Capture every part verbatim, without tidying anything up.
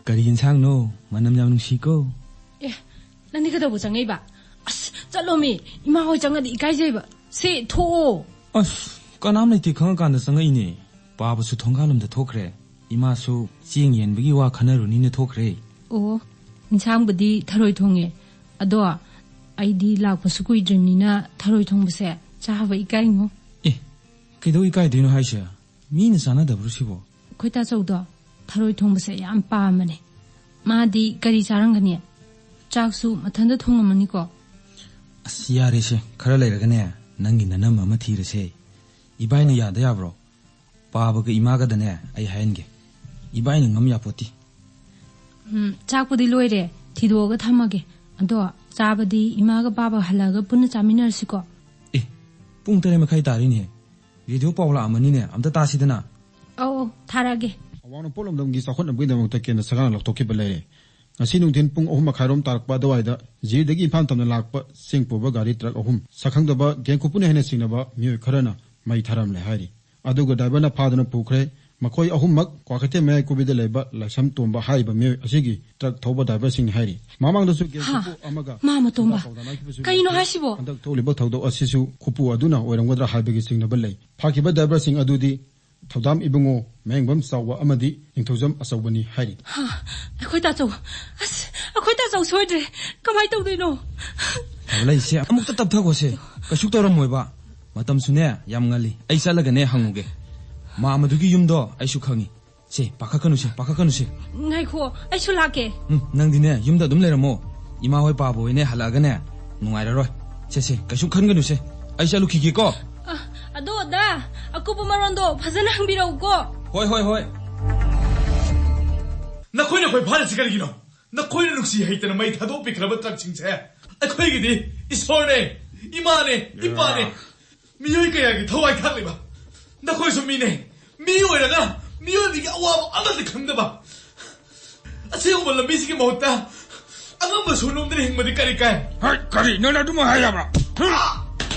ꯀꯔꯤ ꯌꯦꯟꯁꯥꯡꯅꯣ? ꯃꯅꯝ ꯌꯥꯝ ꯅꯨꯡꯁꯤꯀꯣ꯫ ꯑꯦ, ꯅꯪꯗꯤ ꯀꯩꯗꯧꯕ ꯆꯪꯉꯛꯏꯕ? ꯑꯁ, ꯆꯠꯂꯣꯃꯤ, ꯏꯃꯥ ꯍꯣꯏ ꯆꯪꯉꯗꯤ ꯏꯀꯥꯏꯖꯩꯕ꯫ ꯁꯦ, ꯊꯣꯛꯑꯣ꯫ ꯑꯁ, ꯀꯅꯥꯝ ꯂꯩꯇꯦ ꯈꯪꯉꯀꯥꯟꯗ ꯆꯪꯉꯛꯏꯅꯦ꯫ ꯄꯥꯕꯁꯨ ꯊꯣꯡꯒꯥꯜꯂꯣꯝꯗ ꯊꯣꯛꯈ꯭ꯔꯦ꯫ ꯏꯃꯥꯁꯨ ꯆꯦꯡ ꯌꯦꯟꯕꯒꯤ ꯋꯥ ꯈꯟꯅꯔꯨꯅꯤꯅ ꯊꯣꯛꯈ꯭ꯔꯦ꯫ ꯑꯣ, ꯏꯟꯁꯥꯡꯕꯨꯗꯤ ꯊꯔꯣꯏ ꯊꯣꯡꯉꯦ꯫ ꯑꯗꯣ ꯑꯩꯗꯤ ꯂꯥꯛꯄꯁꯨ ꯀꯨꯏꯗ꯭ꯔꯤꯕꯅꯤꯅ ꯊꯔꯣꯏ ꯊꯣꯡꯕꯁꯦ ꯆꯥꯕ ꯏꯀꯥꯏꯉꯣ꯫ ꯑꯦ, ꯀꯩꯗꯧ ꯏꯀꯥꯏꯗꯣꯏꯅꯣ ꯍꯥꯏꯁꯦ? ꯃꯤꯅ ꯆꯥꯅꯗꯕ꯭ꯔꯣ ꯁꯤꯕꯣ? ꯑꯩꯈꯣꯏ ꯇꯥꯆꯧꯗꯣ ꯊꯔꯣꯏ ꯊꯣꯡꯕꯁꯦ ꯌꯥꯝ ꯄꯥꯝꯕꯅꯦ꯫ ꯃꯥꯗꯤ ꯀꯔꯤ ꯆꯥꯔꯝꯒꯅꯤ? ꯆꯥꯛꯁꯨ ꯃꯊꯟꯇ ꯊꯣꯡꯉꯝꯃꯅꯤꯀꯣ? ꯑꯁ, ꯌꯥꯔꯦꯁꯦ, ꯈꯔ ꯂꯩꯔꯒꯅꯦ, ꯅꯪꯒꯤ ꯅꯅꯝꯃ ꯑꯃ ꯊꯤꯔꯁꯦ꯫ ꯏꯕꯥꯏꯅ ꯌꯥꯗ ꯌꯥꯕ꯭ꯔꯣ? ꯄꯥꯕꯒ ꯏꯃꯥꯒꯗꯅꯦ ꯑꯩ ꯍꯥꯏꯍꯟꯒꯦ꯫ ꯏꯕꯥꯏꯅ ꯉꯝ ꯌꯥꯄꯣꯠꯇꯤ꯫ ꯎꯝ, ꯆꯥꯛꯄꯨꯗꯤ ꯂꯣꯏꯔꯦ, ꯊꯤꯗꯣꯛꯑꯒ ꯊꯝꯃꯒꯦ꯫ ꯑꯗꯣ ꯆꯥꯕꯗꯤ ꯏꯃꯥꯒ ꯄꯥꯕ ꯍꯜꯂꯛꯑꯒ ꯄꯨꯟꯅ ꯆꯥꯃꯤꯟꯅꯔꯁꯤꯀꯣ? ꯑꯦ, ꯄꯨꯡ ꯇꯔꯦꯠ ꯃꯈꯥꯏ ꯇꯥꯔꯤꯅꯦ꯫ ꯔꯦꯗꯤꯑꯣ ꯄꯥꯎ ꯂꯥꯛꯑꯝꯃꯅꯤꯅꯦ, ꯑꯝꯇ ꯇꯥꯁꯤꯗꯅ꯫ ꯑꯧ, ꯑꯧ, ꯊꯥꯔꯛꯑꯒꯦ꯫ ꯑꯋꯥꯡ ꯅꯣꯡꯄꯣꯛ ꯂꯝꯗꯝꯒꯤ ꯆꯥꯎꯈꯠꯅꯕꯒꯤꯗꯃꯛꯇ ꯀꯦꯟꯗ꯭ꯔ ꯁꯔꯀꯥꯔꯅ ꯂꯧꯊꯣꯛꯈꯤꯕ ꯂꯩꯔꯦ꯫ ꯉꯁꯤ ꯅꯨꯡꯊꯤꯟ ꯄꯨꯡ ꯑꯍꯨꯝ ꯃꯈꯥꯏꯔꯣꯝ ꯇꯥꯔꯛꯄ ꯑꯗꯨꯋꯥꯏꯗ ꯖꯤꯔꯤꯗꯒꯤ ꯏꯝꯐꯥꯜ ꯇꯝꯅ ꯂꯥꯛꯄ ꯆꯦꯡ ꯄꯨꯕ ꯒꯥꯔꯤ ꯇ꯭ꯔꯛ ꯑꯍꯨꯝ ꯁꯛꯈꯪꯗꯕ ꯒꯦꯡꯈꯨꯄꯨꯅ ꯍꯥꯏꯅ ꯆꯤꯡꯅꯕ ꯃꯤꯑꯣꯏ ꯈꯔꯅ ꯃꯩ ꯊꯥꯔꯝꯂꯦ ꯍꯥꯏꯔꯤ꯫ ꯑꯗꯨꯒ ꯗ꯭ꯔꯥꯏꯚꯔꯅ ꯐꯥꯗꯨꯅ ꯄꯨꯈ꯭ꯔꯦ꯫ ꯃꯈꯣꯏ ꯑꯍꯨꯝꯃꯛ ꯀ꯭ꯋꯥꯀꯩꯊꯦꯜ ꯃꯌꯥꯏ ꯀꯨꯕꯤꯗ ꯂꯩꯕ ꯂꯥꯏꯁ꯭ꯔꯝ ꯇꯣꯝꯕ ꯍꯥꯏꯔꯤꯕ ꯃꯤꯑꯣꯏ ꯑꯁꯤꯒꯤ ꯇ꯭ꯔꯛ ꯊꯧꯕ ꯗ꯭ꯔꯥꯏꯚꯔꯁꯤꯡꯅꯤ ꯍꯥꯏꯔꯤ꯫ ꯃꯃꯥꯡꯗꯁꯨ ꯍꯥ, ꯒꯦꯡꯈꯨꯄꯨ ꯑꯃꯒ ꯃꯥ ꯑꯃ ꯇꯣꯝꯕ꯫ ꯄꯥꯎꯗ ꯂꯥꯛꯈꯤꯕꯁꯨ ꯀꯩꯅꯣ ꯌꯥꯎꯈꯤ꯫ ꯍꯥꯏꯁꯤꯕꯣ? ꯍꯟꯗꯛ ꯊꯣꯛꯂꯤꯕ ꯊꯧꯗꯣꯛ ꯑꯁꯤꯁꯨ ꯈꯨꯄꯨ ꯑꯗꯨꯅ ꯑꯣꯏꯔꯝꯒꯗ꯭ꯔꯥ ꯍꯥꯏꯕꯒꯤ ꯆꯤꯡꯅꯕ ꯂꯩ꯫ ꯐꯥꯈꯤꯕ ꯗ꯭ꯔꯥꯏꯚꯔꯁꯤꯡ ꯑꯗꯨꯗꯤ ꯊꯧꯗꯥꯝ ꯏꯕꯨꯡꯉꯣ, ꯃꯌꯦꯡꯕꯝ ꯆꯥꯎꯕ ꯑꯃꯗꯤ ꯅꯤꯡꯊꯧꯖꯝ ꯑꯆꯧꯕꯅꯤ ꯍꯥꯏꯔꯤ꯫ ꯍꯥ, ꯑꯩꯈꯣꯏ ꯇꯥꯆꯧ, ꯑꯁ, ꯑꯩꯈꯣꯏ ꯇꯥꯆꯧ ꯁꯣꯏꯗ꯭ꯔꯦ꯫ ꯀꯃꯥꯏ ꯇꯧꯗꯣꯏꯅꯣ? ꯊꯥꯕꯂꯩ, ꯁꯦ ꯑꯃꯨꯛꯇ ꯇꯞꯊꯈꯣꯁꯦ꯫ ꯀꯩꯁꯨ ꯇꯧꯔꯝꯃꯣꯏꯕ꯫ ꯃꯇꯝꯁꯨꯅꯦ ꯌꯥꯝ ꯉꯜꯂꯤ꯫ ꯑꯩ ꯆꯠꯂꯒꯅꯦ ꯍꯪꯉꯨꯒꯦ꯫ ꯃꯥ ꯃꯗꯨꯒꯤ ꯌꯨꯝꯗꯣ ꯑꯩꯁꯨ ꯈꯪꯉꯤ꯫ ꯁꯦ, ꯄꯥꯈꯠꯀꯅꯨꯁꯦ, ꯄꯥꯈꯠꯀꯅꯨꯁꯦ꯫ ꯉꯥꯏꯈꯣ, ꯑꯩꯁꯨ ꯂꯥꯛꯀꯦ꯫ ꯎꯝ, ꯅꯪꯗꯤꯅꯦ ꯌꯨꯝꯗ ꯑꯗꯨꯝ ꯂꯩꯔꯝꯃꯣ꯫ ꯏꯃꯥ ꯍꯣꯏ ꯄꯥꯕ ꯍꯣꯏꯅꯦ ꯍꯜꯂꯛꯑꯒꯅꯦ ꯅꯨꯡꯉꯥꯏꯔꯔꯣꯏ꯫ ꯁꯦ, ꯁꯦ, ꯀꯩꯁꯨ ꯈꯟꯒꯅꯨꯁꯦ꯫ ꯑꯩ ꯆꯠꯂꯨꯈꯤꯒꯦꯀꯣ꯫ ꯑ, ꯑꯗꯣ ꯑꯣꯖꯥ, ꯑꯀꯨꯞꯄ ꯃꯔꯣꯟꯗꯣ ꯐꯖꯅ ꯍꯪꯕꯤꯔꯛꯎꯀꯣ꯫ ꯍꯣꯏ, ꯍꯣꯏ, ꯍꯣꯏ꯫ ꯅꯈꯣꯏꯅ ꯑꯩꯈꯣꯏ ꯐꯥꯔꯤꯁꯤ ꯀꯔꯤꯒꯤꯅꯣ? ꯅꯈꯣꯏꯅ ꯅꯨꯡꯁꯤ ꯍꯩꯇꯅ ꯃꯩ ꯊꯥꯗꯣꯛꯄꯤꯈ꯭ꯔꯕ ꯇ꯭ꯔꯛꯁꯤꯡꯁꯦ ꯑꯩꯈꯣꯏꯒꯤꯗꯤ ꯏꯁꯣꯔꯅꯦ, ꯏꯃꯥꯅꯦ, ꯏꯄꯥꯅꯦ꯫ ꯃꯤꯑꯣꯏ ꯀꯌꯥꯒꯤ ꯊꯋꯥꯏ ꯊꯥꯛꯂꯤꯕ ꯅꯈꯣꯏꯁꯨ ꯃꯤꯅꯦ꯫ ꯃꯤ ꯑꯣꯏꯔꯒ ꯃꯤꯑꯣꯏꯕꯒꯤ ꯑꯋꯥꯕ ꯑꯃꯠꯇ ꯈꯪꯗꯕ ꯑꯁꯤꯒꯨꯝꯕ ꯂꯝꯕꯤꯁꯤꯒꯤ ꯃꯍꯨꯠꯇ ꯑꯉꯝꯕ ꯁꯣꯟꯂꯣꯝꯗꯅ ꯍꯤꯡꯕꯗꯤ ꯀꯔꯤ ꯀꯥꯏ? ꯍꯩ, ꯀꯔꯤ? ꯅꯪꯅ ꯑꯗꯨꯃꯛ ꯍꯥꯏ ꯌꯥꯕ꯭ꯔꯥ? ꯍꯩ!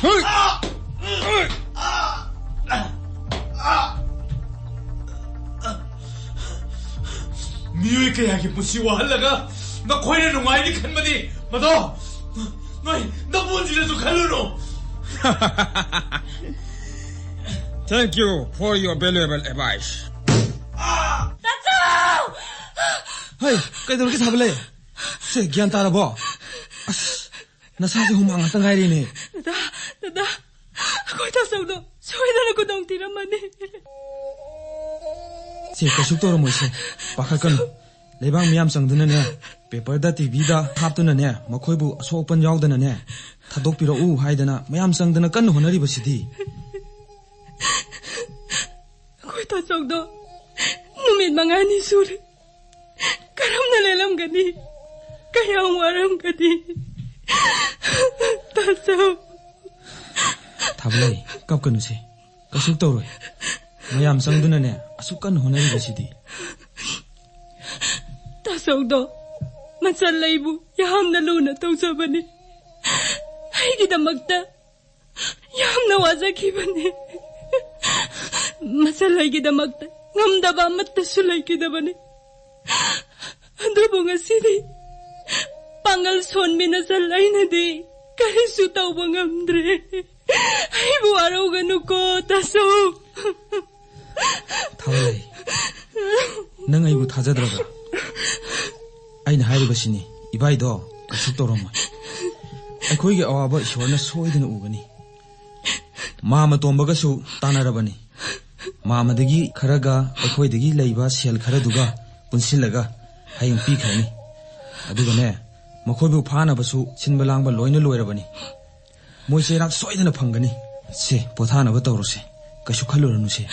ꯍꯩ! ꯍꯩ! ꯃꯤꯑꯣꯏ ꯀꯌꯥꯒꯤ ꯄꯨꯟꯁꯤ ꯋꯥꯍꯜꯂꯒ ꯅꯈꯣꯏꯅ ꯅꯨꯡꯉꯥꯏꯅꯤ ꯈꯟꯕꯗꯤ ꯃꯗꯣ ꯅꯣꯏ ꯅꯄꯨꯟꯁꯤꯗꯁꯨ ꯈꯜꯂꯨꯅꯨ꯫ Thank you for your valuable advice. ꯍꯩ, ꯀꯩꯗꯧꯔꯒꯦ ꯊꯥꯕ ꯂꯩ? ꯁꯦ, ꯒ꯭ꯌꯥꯟ ꯇꯥꯔꯕꯣ? ꯑꯁ, ꯅꯁꯥꯁꯦ ꯍꯨꯃꯥꯡ ꯉꯥꯛꯇ ꯉꯥꯏꯔꯦꯅꯦ꯫ ꯗꯗꯥ, ꯗꯗꯥ, ꯑꯩꯈꯣꯏ ꯇꯥꯆꯧꯗꯣ ꯁꯣꯏꯗꯅ ꯈꯨꯗꯣꯡ ꯊꯤꯔꯝꯃꯅꯤ꯫ ꯁꯦ, ꯀꯩꯁꯨ ꯇꯧꯔꯝꯃꯣꯏꯁꯦ, ꯄꯥꯈꯠꯀꯅꯨ꯫ ꯂꯩꯕꯥꯛ ꯃꯤꯌꯥꯝ ꯆꯪꯗꯨꯅꯅꯦ, ꯄꯦꯄꯔꯗ, ꯇꯤꯚꯤꯗ ꯍꯥꯞꯇꯨꯅꯅꯦ, ꯃꯈꯣꯏꯕꯨ ꯑꯁꯣꯛ ꯑꯄꯟ ꯌꯥꯎꯗꯅꯅꯦ ꯊꯥꯗꯣꯛꯄꯤꯔꯛꯎ ꯍꯥꯏꯗꯅ ꯃꯌꯥꯝ ꯆꯪꯗꯅ ꯀꯟꯅ ꯍꯣꯠꯅꯔꯤꯕꯁꯤꯗꯤ꯫ ꯑꯩꯈꯣꯏ ꯇꯥꯆꯧꯗꯣ ꯅꯨꯃꯤꯠ ꯃꯉꯥꯅꯤ ꯁꯨꯔꯦ꯫ ꯀꯔꯝꯅ ꯂꯦꯜꯂꯝꯒꯅꯤ? ꯀꯌꯥꯝ ꯋꯥꯔꯝꯒꯅꯤ? ꯇꯥꯆꯧ꯫ ꯊꯥꯕꯂꯩ, ꯀꯞꯀꯅꯨꯁꯦ꯫ ꯀꯩꯁꯨ ꯇꯧꯔꯣꯏ꯫ ꯃꯌꯥꯝ ꯆꯪꯗꯨꯅꯅꯦ ꯑꯁꯨꯛ ꯀꯟꯅ ꯍꯣꯠꯅꯔꯤꯕꯁꯤꯗꯤ꯫ ꯇꯥꯆꯧꯗꯣ ꯃꯆꯜ ꯑꯩꯕꯨ ꯌꯥꯝꯅ ꯂꯨꯅ ꯇꯧꯖꯕꯅꯤ꯫ ꯑꯩꯒꯤꯗꯃꯛꯇ ꯌꯥꯝꯅ ꯋꯥꯖꯈꯤꯕꯅꯤ꯫ ꯃꯆꯜ ꯑꯩꯒꯤꯗꯃꯛꯇ ꯉꯝꯗꯕ ꯑꯃꯠꯇꯁꯨ ꯂꯩꯈꯤꯗꯕꯅꯤ꯫ ꯑꯗꯨꯕꯨ ꯉꯁꯤꯗꯤ ꯄꯥꯡꯒꯜ ꯁꯣꯟꯕꯤ ꯅꯆꯜ ꯑꯩꯅꯗꯤ ꯀꯔꯤꯁꯨ ꯇꯧꯕ ꯉꯝꯗ꯭ꯔꯦ꯫ ꯑꯩꯕꯨ ꯋꯥꯔꯧꯒꯅꯨꯀꯣ, ꯇꯥꯆꯧ꯫ ꯊꯥꯕꯂꯩ, ꯅꯪ ꯑꯩꯕꯨ ꯊꯥꯖꯗ꯭ꯔꯕ꯭ꯔꯥ? ꯑꯩꯅ ꯍꯥꯏꯔꯤꯕꯁꯤꯅꯤ, ꯏꯕꯥꯏꯗꯣ ꯀꯩꯁꯨ ꯇꯧꯔꯝꯃꯣꯏ꯫ ꯑꯩꯈꯣꯏꯒꯤ ꯑꯋꯥꯕ ꯏꯁꯣꯔꯅ ꯁꯣꯏꯗꯅ ꯎꯒꯅꯤ꯫ ꯃꯥꯝꯃ ꯇꯣꯝꯕꯒꯁꯨ ꯇꯥꯟꯅꯔꯕꯅꯤ꯫ ꯃꯥꯝꯃꯗꯒꯤ ꯈꯔꯒ ꯑꯩꯈꯣꯏꯗꯒꯤ ꯂꯩꯕ ꯁꯦꯜ ꯈꯔꯗꯨꯒ ꯄꯨꯟꯁꯤꯜꯂꯒ ꯍꯌꯦꯡ ꯄꯤꯈ꯭ꯔꯅꯤ꯫ ꯑꯗꯨꯒꯅꯦ, ꯃꯈꯣꯏꯕꯨ ꯐꯥꯅꯕꯁꯨ ꯁꯤꯟꯕ ꯂꯥꯡꯕ ꯂꯣꯏꯅ ꯂꯣꯏꯔꯕꯅꯤ꯫ ꯃꯣꯏ ꯆꯩꯔꯥꯛ ꯁꯣꯏꯗꯅ ꯐꯪꯒꯅꯤ꯫ ꯁꯦ, ꯄꯣꯊꯥꯅꯕ ꯇꯧꯔꯣꯁꯦ꯫ ꯀꯩꯁꯨ ꯈꯜꯂꯨꯔꯅꯨꯁꯦ꯫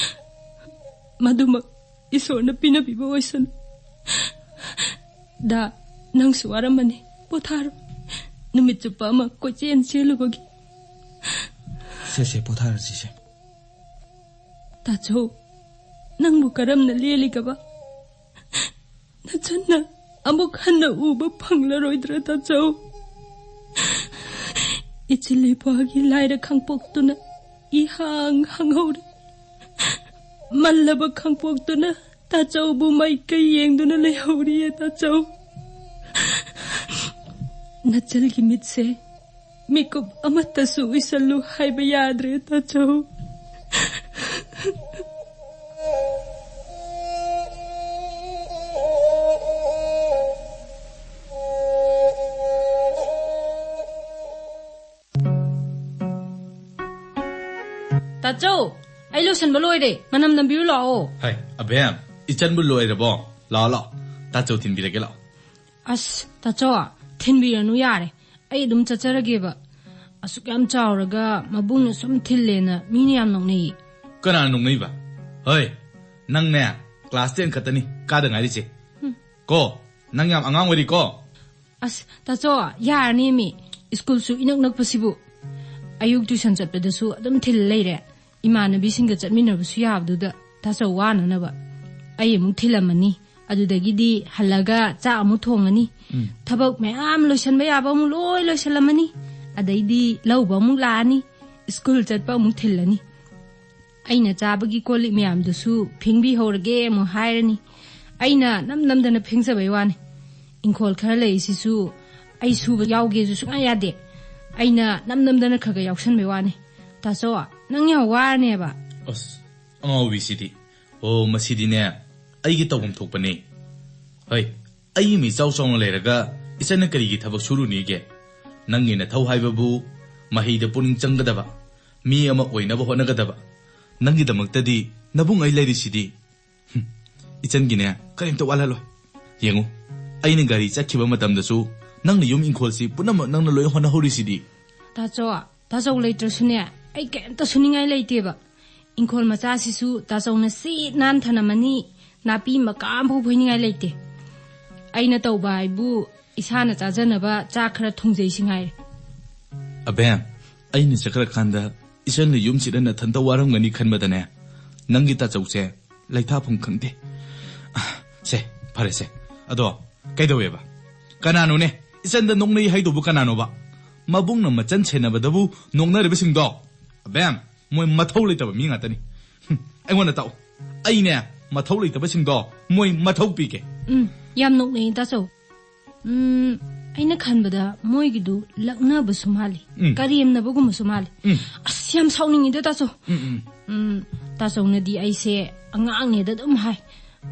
ꯃꯗꯨꯃꯛ ꯏꯁꯣꯔꯅ ꯄꯤꯅꯕꯤꯕ ꯑꯣꯏꯁꯅꯨ꯫ ꯗꯥ, ꯅꯪꯁꯨ ꯋꯥꯔꯝꯃꯅꯤ꯫ ꯄꯣꯊꯥꯔꯣ꯫ ꯅꯨꯃꯤꯠ ꯆꯨꯞꯄ ꯑꯃ ꯀꯣꯏꯆꯦꯟ ꯆꯦꯜꯂꯨꯕꯒꯤ꯫ ꯁꯦ, ꯁꯦ, ꯄꯣꯊꯥꯔꯁꯤꯁꯦ꯫ ꯇꯥꯆꯧ, ꯅꯪꯕꯨ ꯀꯔꯝꯅ ꯂꯦꯜꯂꯤꯒꯕ? ꯅꯆꯟꯅ ꯑꯃꯨꯛ ꯍꯟꯅ ꯎꯕ ꯐꯪꯂꯔꯣꯏꯗ꯭ꯔꯥ, ꯇꯥꯆꯧ? ꯏꯆꯤꯜ ꯏꯄ꯭ꯋꯥꯒꯤ ꯂꯥꯏꯔ ꯈꯥꯡꯄꯣꯛꯇꯨꯅ ꯏꯍꯥꯡ ꯍꯥꯡꯍꯧꯔꯦ꯫ ꯃꯜꯂꯕ ꯈꯥꯡꯄꯣꯛꯇꯨꯅ ꯇꯥꯆꯧꯕꯨ ꯃꯥꯏꯀꯩ ꯌꯦꯡꯗꯨꯅ ꯂꯩꯍꯧꯔꯤꯌꯦ, ꯇꯥꯆꯧ꯫ ꯅꯆꯜꯒꯤ ꯃꯤꯠꯁꯦ ꯃꯤꯀꯨꯞ ꯑꯃꯠꯇꯁꯨ ꯎꯏꯁꯜꯂꯨ ꯍꯥꯏꯕ ꯌꯥꯗ꯭ꯔꯦ, ꯇꯥꯆꯧ꯫ ꯇꯥꯆꯧ, ꯑꯩ ꯂꯣꯏꯁꯟꯕ ꯂꯣꯏꯔꯦ, ꯃꯅꯝ ꯅꯝꯕꯤꯔꯨ ꯂꯥꯛꯑꯣ꯫ ꯍꯥꯏ, ꯑꯕꯦꯝ, ꯏꯆꯟꯕꯨ ꯂꯣꯏꯔꯕꯣ? ꯂꯥꯛꯑꯣ, ꯂꯥꯛꯑꯣ, ꯇꯥꯆꯧ ꯊꯤꯟꯕꯤꯔꯒꯦ, ꯂꯥꯛꯑꯣ꯫ ꯑꯁ, ꯇꯥꯆꯧ, ꯊꯤꯟꯕꯤꯔꯅꯨ ꯌꯥꯔꯦ, ꯑꯩ ꯑꯗꯨꯝ ꯆꯠꯆꯔꯒꯦꯕ꯫ ꯑꯁꯨꯛ ꯌꯥꯝ ꯆꯥꯎꯔꯒ ꯃꯕꯨꯡꯅ ꯁꯨꯝ ꯊꯤꯜꯂꯦꯅ ꯃꯤꯅ ꯌꯥꯝ ꯅꯣꯛꯅꯩꯌꯦ꯫ ꯀꯅꯥꯅ ꯅꯣꯛꯅꯩꯕ? ꯍꯣꯏ, ꯅꯪꯅꯦ class ten ꯈꯛꯇꯅꯤ ꯀꯥꯗ ꯉꯥꯏꯔꯤꯁꯦ꯫ ꯍꯨꯝ꯫ ꯀꯣ, ꯅꯪ ꯌꯥꯝ ꯑꯉꯥꯡ ꯑꯣꯏꯔꯤꯀꯣ꯫ ꯑꯁ, ꯇꯥꯆꯧ, ꯌꯥꯔꯅꯦꯃꯤ꯫ ꯁ꯭ꯀꯨꯜꯁꯨ ꯏꯅꯛ ꯅꯛꯄꯁꯤꯕꯨ꯫ ꯑꯌꯨꯛ tuition ꯆꯠꯄꯗꯁꯨ ꯑꯗꯨꯝ ꯊꯤꯜ ꯂꯩꯔꯦ꯫ ꯏꯃꯥꯟꯅꯕꯤꯁꯤꯡꯒ ꯆꯠꯃꯤꯟꯅꯕꯁꯨ ꯌꯥꯕꯗꯨꯗ ꯇꯥꯆꯧ ꯋꯥꯅꯅꯕ꯫ ꯑꯩ ꯑꯃꯨꯛ ꯊꯤꯜꯂꯝꯃꯅꯤ꯫ ꯑꯗꯨꯗꯒꯤꯗꯤ ꯍꯜꯂꯒ ꯆꯥꯛ ꯑꯃꯨꯛ ꯊꯣꯡꯉꯅꯤ꯫ ꯎꯝ꯫ ꯊꯕꯛ ꯃꯌꯥꯝ ꯂꯣꯏꯁꯟꯕ ꯌꯥꯕ ꯑꯃꯨꯛ ꯂꯣꯏ ꯂꯣꯏꯁꯜꯂꯝꯃꯅꯤ꯫ ꯑꯗꯩꯗꯤ ꯂꯧꯕ ꯑꯃꯨꯛ ꯂꯥꯛꯑꯅꯤ꯫ ꯁ꯭ꯀꯨꯜ ꯆꯠꯄ ꯑꯃꯨꯛ ꯊꯤꯜꯂꯅꯤ꯫ ꯑꯩꯅ ꯆꯥꯕꯒꯤ ꯀꯣꯜ ꯂꯤꯛ ꯃꯌꯥꯝꯗꯨꯁꯨ ꯐꯦꯡꯕꯤꯍꯧꯔꯒꯦ ꯑꯃꯨꯛ ꯍꯥꯏꯔꯅꯤ꯫ ꯑꯩꯅ ꯅꯝ ꯅꯝꯗꯅ ꯐꯦꯡꯖꯕꯩ ꯋꯥꯅꯤ꯫ ꯏꯪꯈꯣꯜ ꯈꯔ ꯂꯩꯔꯤꯁꯤꯁꯨ ꯑꯩ ꯁꯨꯕ ꯌꯥꯎꯒꯦꯁꯨ ꯁꯨꯡꯌꯥ ꯌꯥꯗꯦ꯫ ꯑꯩꯅ ꯅꯝ ꯅꯝꯗꯅ ꯈꯔ ꯈꯔ ꯌꯥꯎꯁꯟꯕꯩ ꯋꯥꯅꯤ꯫ ꯇꯥꯆꯧ, ꯅꯪ ꯌꯥꯝ ꯋꯥꯔꯅꯦꯕ꯫ ꯑꯁ, ꯑꯉꯥꯎꯕꯤꯁꯤꯗꯤ꯫ ꯑꯣ, ꯃꯁꯤꯗꯤꯅꯦ, ꯑꯩꯒꯤ ꯇꯧꯐꯝ ꯊꯣꯛꯄꯅꯦ꯫ ꯍꯣꯏ, ꯑꯩ ꯃꯤ ꯏꯆꯥꯎ ꯆꯥꯎꯅ ꯂꯩꯔꯒ ꯏꯆꯟꯅ ꯀꯔꯤꯒꯤ ꯊꯕꯛ ꯁꯨꯔꯨꯅꯤꯒꯦ? ꯅꯪꯒꯤ ꯅꯊꯧ ꯍꯥꯏꯕꯕꯨ ꯃꯍꯩꯗ ꯄꯨꯛꯅꯤꯡ ꯆꯪꯒꯗꯕ, ꯃꯤ ꯑꯃ ꯑꯣꯏꯅꯕ ꯍꯣꯠꯅꯒꯗꯕ꯫ ꯅꯪꯒꯤꯗꯃꯛꯇꯗꯤ ꯅꯕꯨꯡ ꯑꯩ ꯂꯩꯔꯤꯁꯤꯗꯤ꯫ ꯍꯨꯝ, ꯏꯆꯟꯒꯤꯅꯦ, ꯀꯔꯤꯝꯇ ꯋꯥꯠꯍꯜꯂꯣꯏ꯫ ꯌꯦꯡꯉꯨ, ꯑꯩꯅ ꯒꯥꯔꯤ ꯆꯠꯈꯤꯕ ꯃꯇꯝꯗꯁꯨ ꯅꯪꯅ ꯌꯨꯝ ꯏꯪꯈꯣꯜꯁꯤ ꯄꯨꯝꯅꯃꯛ ꯅꯪꯅ ꯂꯣꯏ ꯍꯣꯠꯅꯍꯧꯔꯤꯁꯤꯗꯤ꯫ ꯇꯥꯆꯧ, ꯇꯥꯆꯧ ꯂꯩꯇ꯭ꯔꯁꯨꯅꯦ, ꯑꯩ ꯀꯩꯝꯇ ꯁꯨꯅꯤꯡꯉꯥꯏ ꯂꯩꯇꯦꯕ꯫ ꯏꯪꯈꯣꯜ ꯃꯆꯥꯁꯤꯁꯨ ꯇꯥꯆꯧꯅ ꯁꯤꯠ ꯅꯥꯟ ꯊꯅꯝꯃꯅꯤ, ꯅꯥꯄꯤ ꯃꯀꯥ ꯑꯃꯐꯥꯎ ꯐꯣꯏꯅꯤꯡꯉꯥꯏ ꯂꯩꯇꯦ꯫ ꯑꯩꯅ ꯇꯧꯕ ꯍꯥꯏꯕꯨ ꯏꯁꯥꯅ ꯆꯥꯖꯅꯕ ꯆꯥꯛ ꯈꯔ ꯊꯣꯡꯖꯩꯁꯤ ꯉꯥꯏꯔꯦ꯫ ꯑꯕꯦꯝ, ꯑꯩꯅ ꯆꯠꯈ꯭ꯔꯀꯥꯟꯗ ꯏꯆꯟꯅ ꯌꯨꯝꯁꯤꯗ ꯅꯊꯟꯇ ꯋꯥꯔꯝꯒꯅꯤ ꯈꯟꯕꯗꯅꯦ, ꯅꯪꯒꯤ ꯇꯥꯆꯧꯁꯦ ꯂꯩꯊꯥꯐꯝ ꯈꯪꯗꯦ꯫ ꯑ, ꯁꯦ, ꯐꯔꯦꯁꯦ꯫ ꯑꯗꯣ, ꯀꯩꯗꯧꯋꯦꯕ? ꯀꯅꯥꯅꯣꯅꯦ ꯏꯆꯟꯗ ꯅꯣꯛꯅꯩ ꯍꯥꯏꯗꯧꯕ ꯀꯅꯥꯅꯣꯕ? ꯃꯕꯨꯡꯅ ꯃꯆꯟ ꯁꯦꯟꯅꯕꯗꯕꯨ ꯅꯣꯛꯅꯔꯤꯕꯁꯤꯡꯗꯣ? ꯑꯕꯦꯝ, ꯃꯣꯏ ꯃꯊꯧ ꯂꯩꯇꯕ ꯃꯤ ꯉꯥꯛꯇꯅꯤ꯫ ꯍꯨꯝ, ꯑꯩꯉꯣꯟꯗ ꯇꯥꯛꯎ꯫ ꯑꯩꯅꯦ, ꯃꯊꯧ ꯂꯩꯇꯕꯁꯤꯡꯗꯣ ꯃꯣꯏ ꯃꯊꯧ ꯄꯤꯒꯦ꯫ ꯎꯝ, ꯌꯥꯝ ꯅꯣꯛꯅꯤꯡꯉꯤ, ꯇꯥꯆꯧ꯫ ꯎꯝ, ꯑꯩꯅ ꯈꯟꯕꯗ ꯃꯣꯏꯒꯤꯗꯨ ꯂꯛꯅꯕꯁꯨ ꯃꯥꯜꯂꯤ, ꯎꯝ꯫ ꯀꯔꯦꯝꯅꯕꯒꯨꯝꯕꯁꯨ ꯃꯥꯜꯂꯤ꯫ ꯎꯝ꯫ ꯑꯁ, ꯌꯥꯝ ꯁꯥꯎꯅꯤꯡꯉꯤꯗ, ꯇꯥꯆꯧ꯫ ꯎꯝ, ꯎꯝ꯫ ꯎꯝ, ꯇꯥꯆꯧꯅꯗꯤ ꯑꯩꯁꯦ ꯑꯉꯥꯡꯅꯦꯗ ꯑꯗꯨꯝ ꯍꯥꯏ꯫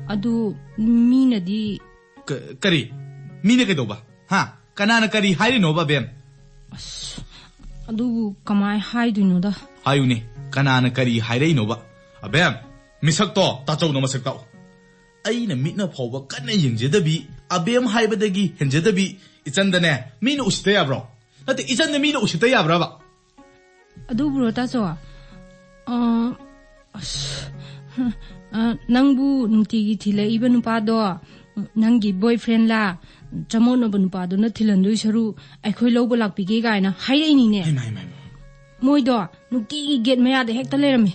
ꯑꯗꯨ ꯃꯤꯅꯗꯤ ꯀ-, ꯀꯔꯤ? ꯃꯤꯅ ꯀꯩꯗꯧꯕ? ꯍꯥ? ꯀꯅꯥꯅ ꯀꯔꯤ ꯍꯥꯏꯔꯤꯅꯣꯕ, ꯑꯕꯦꯝ? ꯑꯁ, ꯑꯗꯨꯕꯨ ꯀꯃꯥꯏ ꯍꯥꯏꯗꯣꯏꯅꯣꯗ? ꯍꯥꯏꯌꯨꯅꯦ, ꯀꯅꯥꯅ ꯀꯔꯤ ꯍꯥꯏꯔꯛꯏꯅꯣꯕ? ꯑꯕꯦꯝ, ꯃꯤꯁꯛꯇꯣ ꯇꯥꯆꯧꯅ ꯃꯁꯛ ꯇꯥꯛꯎ꯫ ꯑꯩꯅ ꯃꯤꯠꯅ ꯐꯥꯎꯕ ꯀꯟꯅ ꯌꯦꯡꯖꯗꯕꯤ, ꯑꯕꯦꯝ ꯍꯥꯏꯕꯗꯒꯤ ꯍꯦꯟꯖꯗꯕꯤ, ꯏꯆꯟꯗꯅꯦ, ꯃꯤꯅ ꯎꯁꯤꯠꯇ ꯌꯥꯕ꯭ꯔꯣ? ꯅꯠꯇꯦ, ꯏꯆꯟꯗ ꯃꯤꯅ ꯎꯁꯤꯠꯇ ꯌꯥꯕ꯭ꯔꯕ? ꯑꯗꯨꯕꯨꯔꯣ, ꯇꯥꯆꯧ? ꯑ, ꯑꯁ, ꯑ, ꯅꯪꯕꯨ ꯅꯨꯡꯇꯤꯒꯤ ꯊꯤꯜꯂꯛꯏꯕ ꯅꯨꯄꯥꯗꯣ, ꯅꯪꯒꯤ boyfriendꯂꯥ, ꯆꯃꯣꯠꯅꯕ ꯅꯨꯄꯥꯗꯨꯅ ꯊꯤꯜꯍꯟꯗꯣꯏ ꯁꯔꯨꯛ ꯑꯩꯈꯣꯏ ꯂꯧꯕ ꯂꯥꯛꯄꯤꯒꯦ ꯀꯥꯏꯅ ꯍꯥꯏꯔꯛꯏꯅꯤꯅꯦ꯫ ꯍꯩꯃꯥ, ꯍꯩꯃꯥ, ꯍꯩꯃꯥ꯫ ꯃꯣꯏꯗꯣ ꯅꯨꯡꯇꯤꯒꯤ gate ꯃꯌꯥꯗ ꯍꯦꯛꯇ ꯂꯩꯔꯝꯃꯤ꯫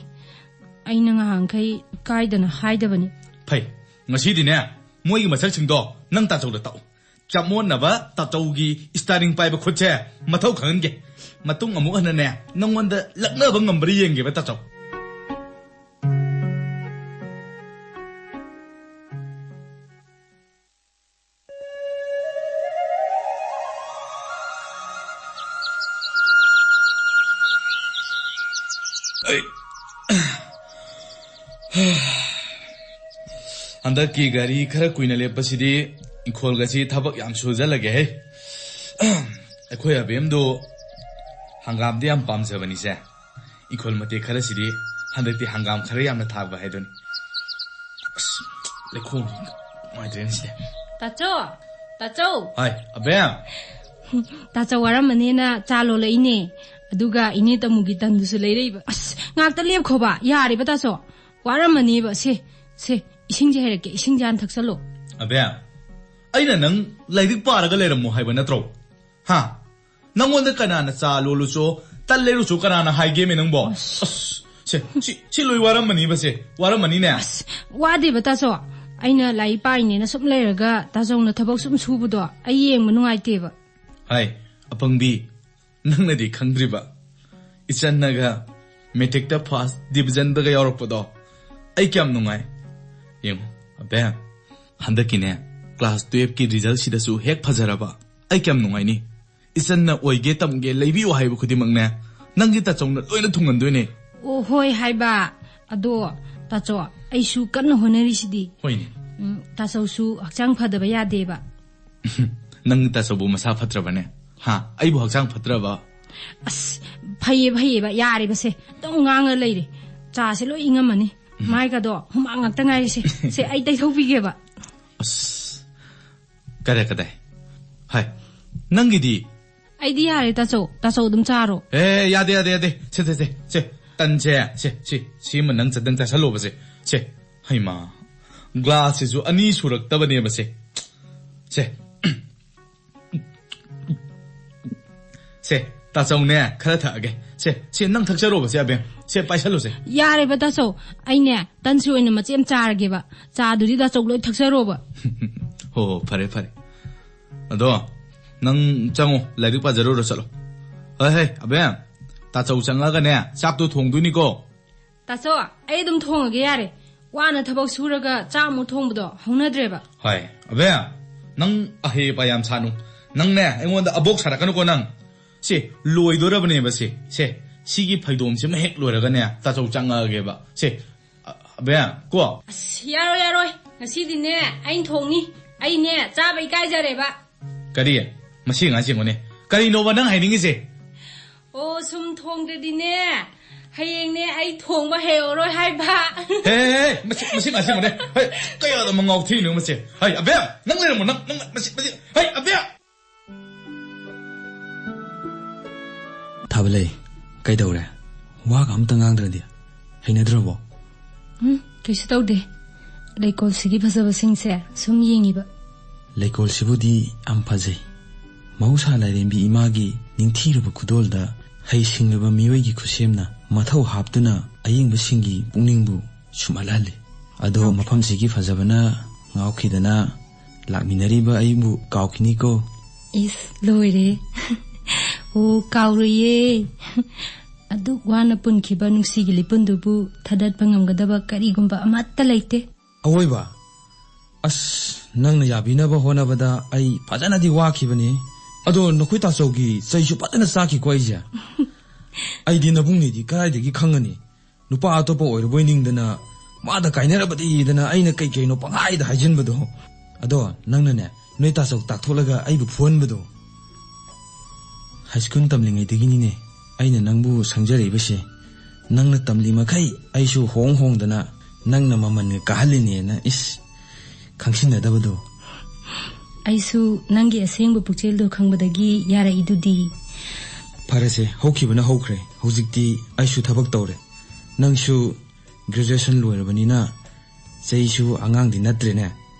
ꯑꯩꯅ ꯉꯍꯥꯟꯈꯩ ꯀꯥꯏꯗꯅ ꯍꯥꯏꯗꯕꯅꯤ꯫ ꯐꯩ, ꯉꯁꯤꯗꯤꯅꯦ, ꯃꯣꯏꯒꯤ ꯃꯁꯛꯁꯤꯡꯗꯣ ꯅꯪ ꯇꯥꯆꯧꯗ ꯇꯥꯛꯎ꯫ ꯆꯃꯣꯠꯅꯕ ꯇꯥꯆꯧꯒꯤ steering ꯄꯥꯏꯕ ꯈꯨꯠꯁꯦ ꯃꯊꯧ ꯈꯪꯍꯟꯒꯦ꯫ ꯃꯇꯨꯡ ꯑꯃꯨꯛ ꯍꯟꯅꯅꯦ, ꯅꯪꯉꯣꯟꯗ ꯂꯛꯅꯕ ꯉꯝꯕ꯭ꯔꯥ ꯌꯦꯡꯒꯦꯕ, ꯇꯥꯆꯧ꯫ ꯑꯩ, ꯍꯟꯗꯛꯀꯤ ꯒꯥꯔꯤ ꯈꯔ ꯀꯨꯏꯅ ꯂꯦꯞꯄꯁꯤꯗꯤ ꯏꯪꯈꯣꯜꯒꯁꯤ ꯊꯕꯛ ꯌꯥꯝ ꯁꯨꯖꯜꯂꯒꯦꯍꯦ꯫ ꯑꯩꯈꯣꯏ ꯑꯕꯦꯝꯗꯣ ꯍꯪꯒꯥꯝꯗꯤ ꯌꯥꯝ ꯄꯥꯝꯖꯕꯅꯤꯁꯦ꯫ ꯏꯪꯈꯣꯜ ꯃꯇꯦꯛ ꯈꯔꯁꯤꯗꯤ ꯍꯟꯗꯛꯇꯤ ꯍꯪꯒꯥꯝ ꯈꯔ ꯌꯥꯝꯅ ꯊꯥꯕ ꯍꯥꯏꯗꯨꯅꯤ꯫ ꯑꯁ, ꯂꯩꯈꯣꯝ ꯅꯨꯡꯉꯥꯏꯇ꯭ꯔꯦꯅꯦ ꯁꯤꯗꯤ꯫ ꯇꯥꯆꯧ! ꯇꯥꯆꯧ! ꯍꯥꯏ, ꯑꯕꯦꯝ! ꯇꯥꯆꯧ ꯋꯥꯔꯝꯃꯅꯦꯅ ꯆꯥ ꯂꯣꯜꯂꯛꯏꯅꯦ꯫ ꯑꯗꯨꯒ ꯏꯅꯦ ꯇꯃꯨꯒꯤ ꯇꯟꯗꯨꯁꯨ ꯂꯩꯔꯛꯏꯕ꯫ ꯑꯁ, ꯉꯥꯛꯇ ꯂꯦꯞꯈꯣꯕ꯫ ꯌꯥꯔꯦꯕ, ꯇꯥꯆꯧ꯫ ꯋꯥꯔꯝꯃꯅꯦꯕ꯫ ꯁꯦ, ꯁꯦ, ꯏꯁꯤꯡꯁꯦ ꯍꯩꯔꯛꯀꯦ꯫ ꯏꯁꯤꯡꯁꯦ ꯍꯥꯟꯅ ꯊꯛꯆꯜꯂꯣ꯫ ꯑꯕꯦꯝ, ꯑꯩꯅ ꯅꯪ ꯂꯥꯏꯔꯤꯛ ꯄꯥꯔꯒ ꯂꯩꯔꯝꯃꯣ ꯍꯥꯏꯕ ꯅꯠꯇ꯭ꯔꯣ? ꯍꯥ? ꯅꯪꯉꯣꯟꯗ ꯀꯅꯥꯅ ꯆꯥ ꯂꯣꯜꯂꯨꯆꯣ, ꯇꯟ ꯂꯩꯔꯨꯆꯣ ꯀꯅꯥꯅ ꯍꯥꯏꯒꯦꯃꯦ ꯅꯪꯕꯣ? ꯑꯁ꯫ ꯑꯁ, ꯁꯦ, ꯁꯤ, ꯁꯤ ꯂꯣꯏ ꯋꯥꯔꯝꯃꯅꯤꯕ ꯁꯦ, ꯋꯥꯔꯝꯃꯅꯤꯅꯦ꯫ ꯑꯁ, ꯋꯥꯗꯦꯕ ꯇꯥꯆꯧ꯫ ꯑꯩꯅ ꯂꯥꯏꯔꯤꯛ ꯄꯥꯏꯅꯦꯅ ꯁꯨꯝ ꯂꯩꯔꯒ ꯇꯥꯆꯧꯅ ꯊꯕꯛ ꯁꯨꯝ ꯁꯨꯕꯗꯣ ꯑꯩ ꯌꯦꯡꯕ ꯅꯨꯡꯉꯥꯏꯇꯦꯕ꯫ ꯍꯥꯏ, ꯑꯄꯪꯕꯤ, ꯅꯪꯅꯗꯤ ꯈꯪꯗ꯭ꯔꯤꯕ꯫ ꯏꯆꯟꯅꯒ matricꯇ first divisionꯗꯒ ꯌꯥꯎꯔꯛꯄꯗꯣ ꯑꯩ ꯀꯌꯥꯝ ꯅꯨꯡꯉꯥꯏ꯫ ꯌꯦꯡꯉꯨ, ꯑꯕꯦꯝ, ꯍꯟꯗꯛꯀꯤꯅꯦ, ꯀ꯭ꯂꯥꯁ ꯇꯨꯌꯦꯜꯐꯀꯤ ꯔꯤꯖꯜꯁꯤꯗꯁꯨ ꯍꯦꯛ ꯐꯖꯔꯕ, ꯑꯩ ꯀꯌꯥꯝ ꯅꯨꯡꯉꯥꯏꯅꯤ? ꯏꯆꯟꯅ ꯑꯣꯏꯒꯦ ꯇꯝꯒꯦ ꯂꯩꯕꯤꯌꯨ ꯍꯥꯏꯕ ꯈꯨꯗꯤꯡꯃꯛꯅꯦ, ꯅꯪꯒꯤ ꯇꯥꯆꯧꯅ ꯂꯣꯏꯅ ꯊꯨꯡꯍꯟꯗꯣꯏꯅꯦ꯫ ꯑꯣ, ꯍꯣꯏ ꯍꯥꯏꯕ꯫ ꯑꯗꯣ, ꯇꯥꯆꯧ, ꯑꯩꯁꯨ ꯀꯟꯅ ꯍꯣꯠꯅꯔꯤꯁꯤꯗꯤ꯫ ꯍꯣꯏꯅꯦ꯫ ꯎꯝ, ꯇꯥꯆꯧꯁꯨ ꯍꯛꯆꯥꯡ ꯐꯗꯕ ꯌꯥꯗꯦꯕ꯫ ꯅꯪ ꯇꯥꯆꯧꯕꯨ ꯃꯁꯥ ꯐꯠꯇ꯭ꯔꯕꯅꯦ? ꯍꯥ? ꯑꯩꯕꯨ ꯍꯛꯆꯥꯡ ꯐꯠꯇ꯭ꯔꯕ? ꯑꯁ, ꯐꯩꯌꯦ, ꯐꯩꯌꯦꯕ, ꯌꯥꯔꯦꯕꯁꯦ꯫ ꯑꯗꯨꯝ ꯉꯥꯡꯉ ꯂꯩꯔꯦ꯫ ꯆꯥꯁꯦ ꯂꯣꯏ ꯏꯪꯉꯝꯃꯅꯤ꯫ ꯎꯝ꯫ ꯃꯥꯏꯒꯗꯣ ꯍꯨꯃꯥꯡ ꯉꯥꯛꯇ ꯉꯥꯏꯔꯤꯁꯦ꯫ ꯁꯦ, ꯑꯩ ꯇꯩꯊꯣꯛꯄꯤꯒꯦꯕ꯫ ꯑꯁ, ꯀꯗꯥꯏ, ꯀꯗꯥꯏ? ꯍꯥꯏ, ꯅꯪꯒꯤꯗꯤ? ꯑꯩꯗꯤ ꯌꯥꯔꯦ, ꯇꯥꯆꯧ꯫ ꯇꯥꯆꯧ ꯑꯗꯨꯝ ꯆꯥꯔꯣ꯫ ꯑꯦ, ꯌꯥꯗꯦ, ꯌꯥꯗꯦ, ꯌꯥꯗꯦ꯫ ꯁꯦ, ꯁꯦ, ꯁꯦ, ꯁꯦ, ꯇꯟꯁꯦ, ꯁꯦ, ꯁꯤ, ꯁꯤꯃ ꯅꯪ ꯆꯠꯇꯪ ꯆꯥꯁꯜꯂꯣꯕꯁꯦ꯫ ꯁꯦ, ꯍꯩꯃꯥ, ꯒ꯭ꯂꯥꯁꯁꯤꯁꯨ ꯑꯅꯤ ꯁꯨꯔꯛꯇꯕꯅꯦꯕ ꯁꯦ꯫ ꯁꯦ, ꯁꯦ, ꯇꯥꯆꯧꯅꯦ, ꯈꯔ ꯊꯛꯑꯒꯦ꯫ ꯁꯦ, ꯁꯦ, ꯅꯪ ꯊꯛꯆꯔꯣꯕ, ꯁꯦ, ꯑꯕꯦꯝ꯫ ꯁꯦ, ꯄꯥꯏꯁꯜꯂꯨꯁꯦ꯫ ꯌꯥꯔꯦꯕ, ꯇꯥꯆꯧ꯫ ꯑꯩꯅꯦ, ꯇꯟꯁꯤ ꯑꯣꯏꯅ ꯃꯆꯦꯠ ꯑꯃ ꯆꯥꯔꯒꯦꯕ꯫ ꯆꯥꯗꯨꯗꯤ ꯇꯥꯆꯧ ꯂꯣꯏ ꯊꯛꯆꯔꯣꯕ꯫ ꯍꯣ, ꯍꯣ, ꯐꯔꯦ, ꯐꯔꯦ꯫ ꯑꯗꯣ, ꯅꯪ ꯆꯪꯉꯣ, ꯂꯥꯏꯔꯤꯛ ꯄꯥꯖꯔꯨꯔꯣ ꯆꯠꯂꯣ꯫ ꯍꯣꯏ, ꯍꯣꯏ, ꯑꯕꯦꯝ, ꯇꯥꯆꯧ ꯆꯪꯉꯛꯑꯒꯅꯦ, ꯆꯥꯛꯇꯣ ꯊꯣꯡꯗꯣꯏꯅꯤꯀꯣ꯫ ꯇꯥꯆꯧ, ꯑꯩ ꯑꯗꯨꯝ ꯊꯣꯡꯉꯒꯦ ꯌꯥꯔꯦ꯫ ꯋꯥꯅ ꯊꯕꯛ ꯁꯨꯔꯒ ꯆꯥꯛ ꯑꯃꯨꯛ ꯊꯣꯡꯕꯗꯣ ꯍꯧꯅꯗ꯭ꯔꯦꯕ꯫ ꯍꯣꯏ, ꯑꯕꯦ, ꯅꯪ ꯑꯍꯩ ꯑꯄꯥ ꯌꯥꯝ ꯁꯥꯅꯨ꯫ ꯅꯪꯅꯦ, ꯑꯩꯉꯣꯟꯗ ꯑꯕꯣꯛ ꯁꯥꯔꯛꯀꯅꯨꯀꯣ ꯅꯪ꯫ ꯁꯤ, ꯂꯣꯏꯗꯣꯔꯕꯅꯦꯕ ꯁꯤ꯫ ꯁꯦ, ꯁꯤꯒꯤ ꯐꯩꯗꯣꯝꯁꯤꯃ ꯍꯦꯛ ꯂꯣꯏꯔꯒꯅꯦ, ꯇꯥꯆꯧ ꯆꯪꯉꯛꯑꯒꯦꯕ꯫ ꯁꯦ, ꯑ-, ꯑꯕꯦ, ꯀꯣ? ꯑꯁ, ꯌꯥꯔꯣꯏ, ꯌꯥꯔꯣꯏ꯫ ꯉꯁꯤꯗꯤꯅꯦ, ꯑꯩꯅ ꯊꯣꯡꯅꯤ꯫ ꯑꯩꯅꯦ, ꯆꯥꯕ ꯏꯀꯥꯏꯖꯔꯦꯕ꯫ ꯀꯔꯤ? ꯃꯁꯤ ꯑꯉꯥꯡꯁꯦ ꯌꯦꯡꯉꯨꯅꯦ꯫ ꯀꯔꯤꯅꯣꯕ ꯅꯪ ꯍꯥꯏꯅꯤꯡꯉꯤꯁꯦ? ꯑꯣ, ꯁꯨꯝ ꯊꯣꯡꯗ꯭ꯔꯗꯤꯅꯦ, ꯍꯌꯦꯡꯅꯦ ꯑꯩ ꯊꯣꯡꯕ ꯍꯩꯍꯧꯔꯣꯏ ꯍꯥꯏꯕ꯫ ꯍꯦ, ꯍꯦ, ꯍꯦ, ꯃꯁꯤ, ꯃꯁꯤ ꯉꯥꯡꯁꯦ ꯌꯦꯡꯉꯨꯅꯦ꯫ ꯍꯩ, ꯀꯌꯥꯗ ꯑꯃ ꯉꯥꯎꯊꯤꯔꯤꯅꯣ ꯃꯁꯦ꯫ ꯍꯩ, ꯑꯕꯦ, ꯅꯪ ꯂꯩꯔꯝꯃꯣ, ꯅꯪ, ꯅꯪ, ꯃꯁꯤ, ꯃꯁꯤ, ꯍꯩ, ꯑꯕꯦ! ꯊꯥꯕꯂꯩ, ꯀꯩꯗꯧꯔꯦ? ꯋꯥꯒ ꯑꯝꯇ ꯉꯥꯡꯗ꯭ꯔꯗꯤ꯫ ꯍꯩꯅꯗ꯭ꯔꯕꯣ? ꯎꯝ, ꯀꯩꯁꯨ ꯇꯧꯗꯦ꯫ ꯂꯩꯀꯣꯜꯁꯤꯒꯤ ꯐꯖꯕꯁꯤꯡꯁꯦ ꯁꯨꯝ ꯌꯦꯡꯉꯤꯕ꯫ ꯂꯩꯀꯣꯜꯁꯤꯕꯨꯗꯤ ꯌꯥꯝ ꯐꯖꯩ꯫ ꯃꯍꯧꯁꯥ ꯂꯥꯏꯔꯦꯝꯕꯤ ꯏꯃꯥꯒꯤ ꯅꯤꯡꯊꯤꯔꯕ ꯈꯨꯗꯣꯜꯗ ꯍꯩꯁꯤꯡꯂꯕ ꯃꯤꯑꯣꯏꯒꯤ ꯈꯨꯠꯁꯦꯝꯅ ꯃꯊꯧ ꯍꯥꯞꯇꯨꯅ ꯑꯌꯦꯡꯕꯁꯤꯡꯒꯤ ꯄꯨꯛꯅꯤꯡꯕꯨ ꯁꯨꯝꯍꯠꯍꯜꯂꯤ꯫ ꯑꯗꯣ ꯃꯐꯝꯁꯤꯒꯤ ꯐꯖꯕꯅ ꯉꯥꯎꯈꯤꯗꯅ ꯂꯥꯛꯃꯤꯟꯅꯔꯤꯕ ꯑꯩꯕꯨ ꯀꯥꯎꯈꯤꯅꯤꯀꯣ꯫ ꯏꯁ, ꯂꯣꯏꯔꯦ꯫ ꯑꯣ, ꯀꯥꯎꯔꯣꯏꯌꯦ꯫ ꯑꯗꯨꯛ ꯋꯥꯅ ꯄꯨꯟꯈꯤꯕ ꯅꯨꯡꯁꯤꯒꯤ ꯂꯤꯄꯨꯟꯗꯨꯕꯨ ꯊꯥꯗꯠꯄ ꯉꯝꯒꯗꯕ ꯀꯔꯤꯒꯨꯝꯕ ꯑꯃꯠꯇ ꯂꯩꯇꯦ꯫ ꯑꯋꯣꯏꯕ? ꯑꯁ, ꯅꯪꯅ ꯌꯥꯕꯤꯅꯕ ꯍꯣꯠꯅꯕꯗ ꯑꯩ ꯐꯖꯅꯗꯤ ꯋꯥꯈꯤꯕꯅꯤ꯫ ꯑꯗꯣ ꯅꯈꯣꯏ ꯇꯥꯆꯧꯒꯤ ꯆꯩꯁꯨ ꯐꯖꯅ ꯆꯥꯈꯤꯀꯣ ꯑꯩꯁꯦ꯫ ꯑꯩꯗꯤ ꯅꯕꯨꯡꯅꯤꯗꯤ ꯀꯗꯥꯏꯗꯒꯤ ꯈꯪꯒꯅꯤ? ꯅꯨꯄꯥ ꯑꯇꯣꯞꯄ ꯑꯣꯏꯔꯕꯣꯏ ꯅꯤꯡꯗꯅ, ꯃꯥꯗ ꯀꯥꯏꯅꯔꯕꯗꯤꯗꯅ ꯑꯩꯅ ꯀꯩ ꯀꯩꯅꯣ ꯄꯪꯍꯥꯏꯗ ꯍꯥꯏꯖꯤꯟꯕꯗꯣ꯫ ꯑꯗꯣ ꯅꯪꯅꯅꯦ, ꯅꯣꯏ ꯇꯥꯆꯧ ꯇꯥꯛꯊꯣꯛꯂꯒ ꯑꯩꯕꯨ ꯐꯨꯍꯟꯕꯗꯣ꯫ ꯍꯥꯏ ꯁ꯭ꯀꯨꯜ ꯇꯝꯂꯤꯉꯩꯗꯒꯤꯅꯤꯅꯦ ꯑꯩꯅ ꯅꯪꯕꯨ ꯁꯪꯖꯔꯛꯏꯕꯁꯦ꯫ ꯅꯪꯅ ꯇꯝꯂꯤ ꯃꯈꯩ ꯑꯩꯁꯨ ꯍꯣꯡ ꯍꯣꯡꯗꯅ ꯅꯪꯅ ꯃꯃꯜꯒ ꯀꯥꯍꯜꯂꯤꯅꯦꯅ, ꯏꯁ, ꯈꯪꯁꯤꯟꯅꯗꯕꯗꯣ꯫ ꯑꯩꯁꯨ ꯅꯪꯒꯤ ꯑꯁꯦꯡꯕ ꯄꯨꯛꯆꯦꯜꯗꯣ ꯈꯪꯕꯗꯒꯤ ꯌꯥꯔꯛꯏꯗꯨꯗꯤ꯫ ꯐꯔꯦꯁꯦ, ꯍꯧꯈꯤꯕꯅ ꯍꯧꯈ꯭ꯔꯦ꯫ ꯍꯧꯖꯤꯛꯇꯤ ꯑꯩꯁꯨ ꯊꯕꯛ ꯇꯧꯔꯦ꯫ ꯅꯪꯁꯨ ꯒ꯭ꯔꯦꯖꯨꯑꯦꯁꯟ ꯂꯣꯏꯔꯕꯅꯤꯅ ꯆꯩꯁꯨ ꯑꯉꯥꯡꯗꯤ ꯅꯠꯇ꯭ꯔꯦꯅꯦ꯫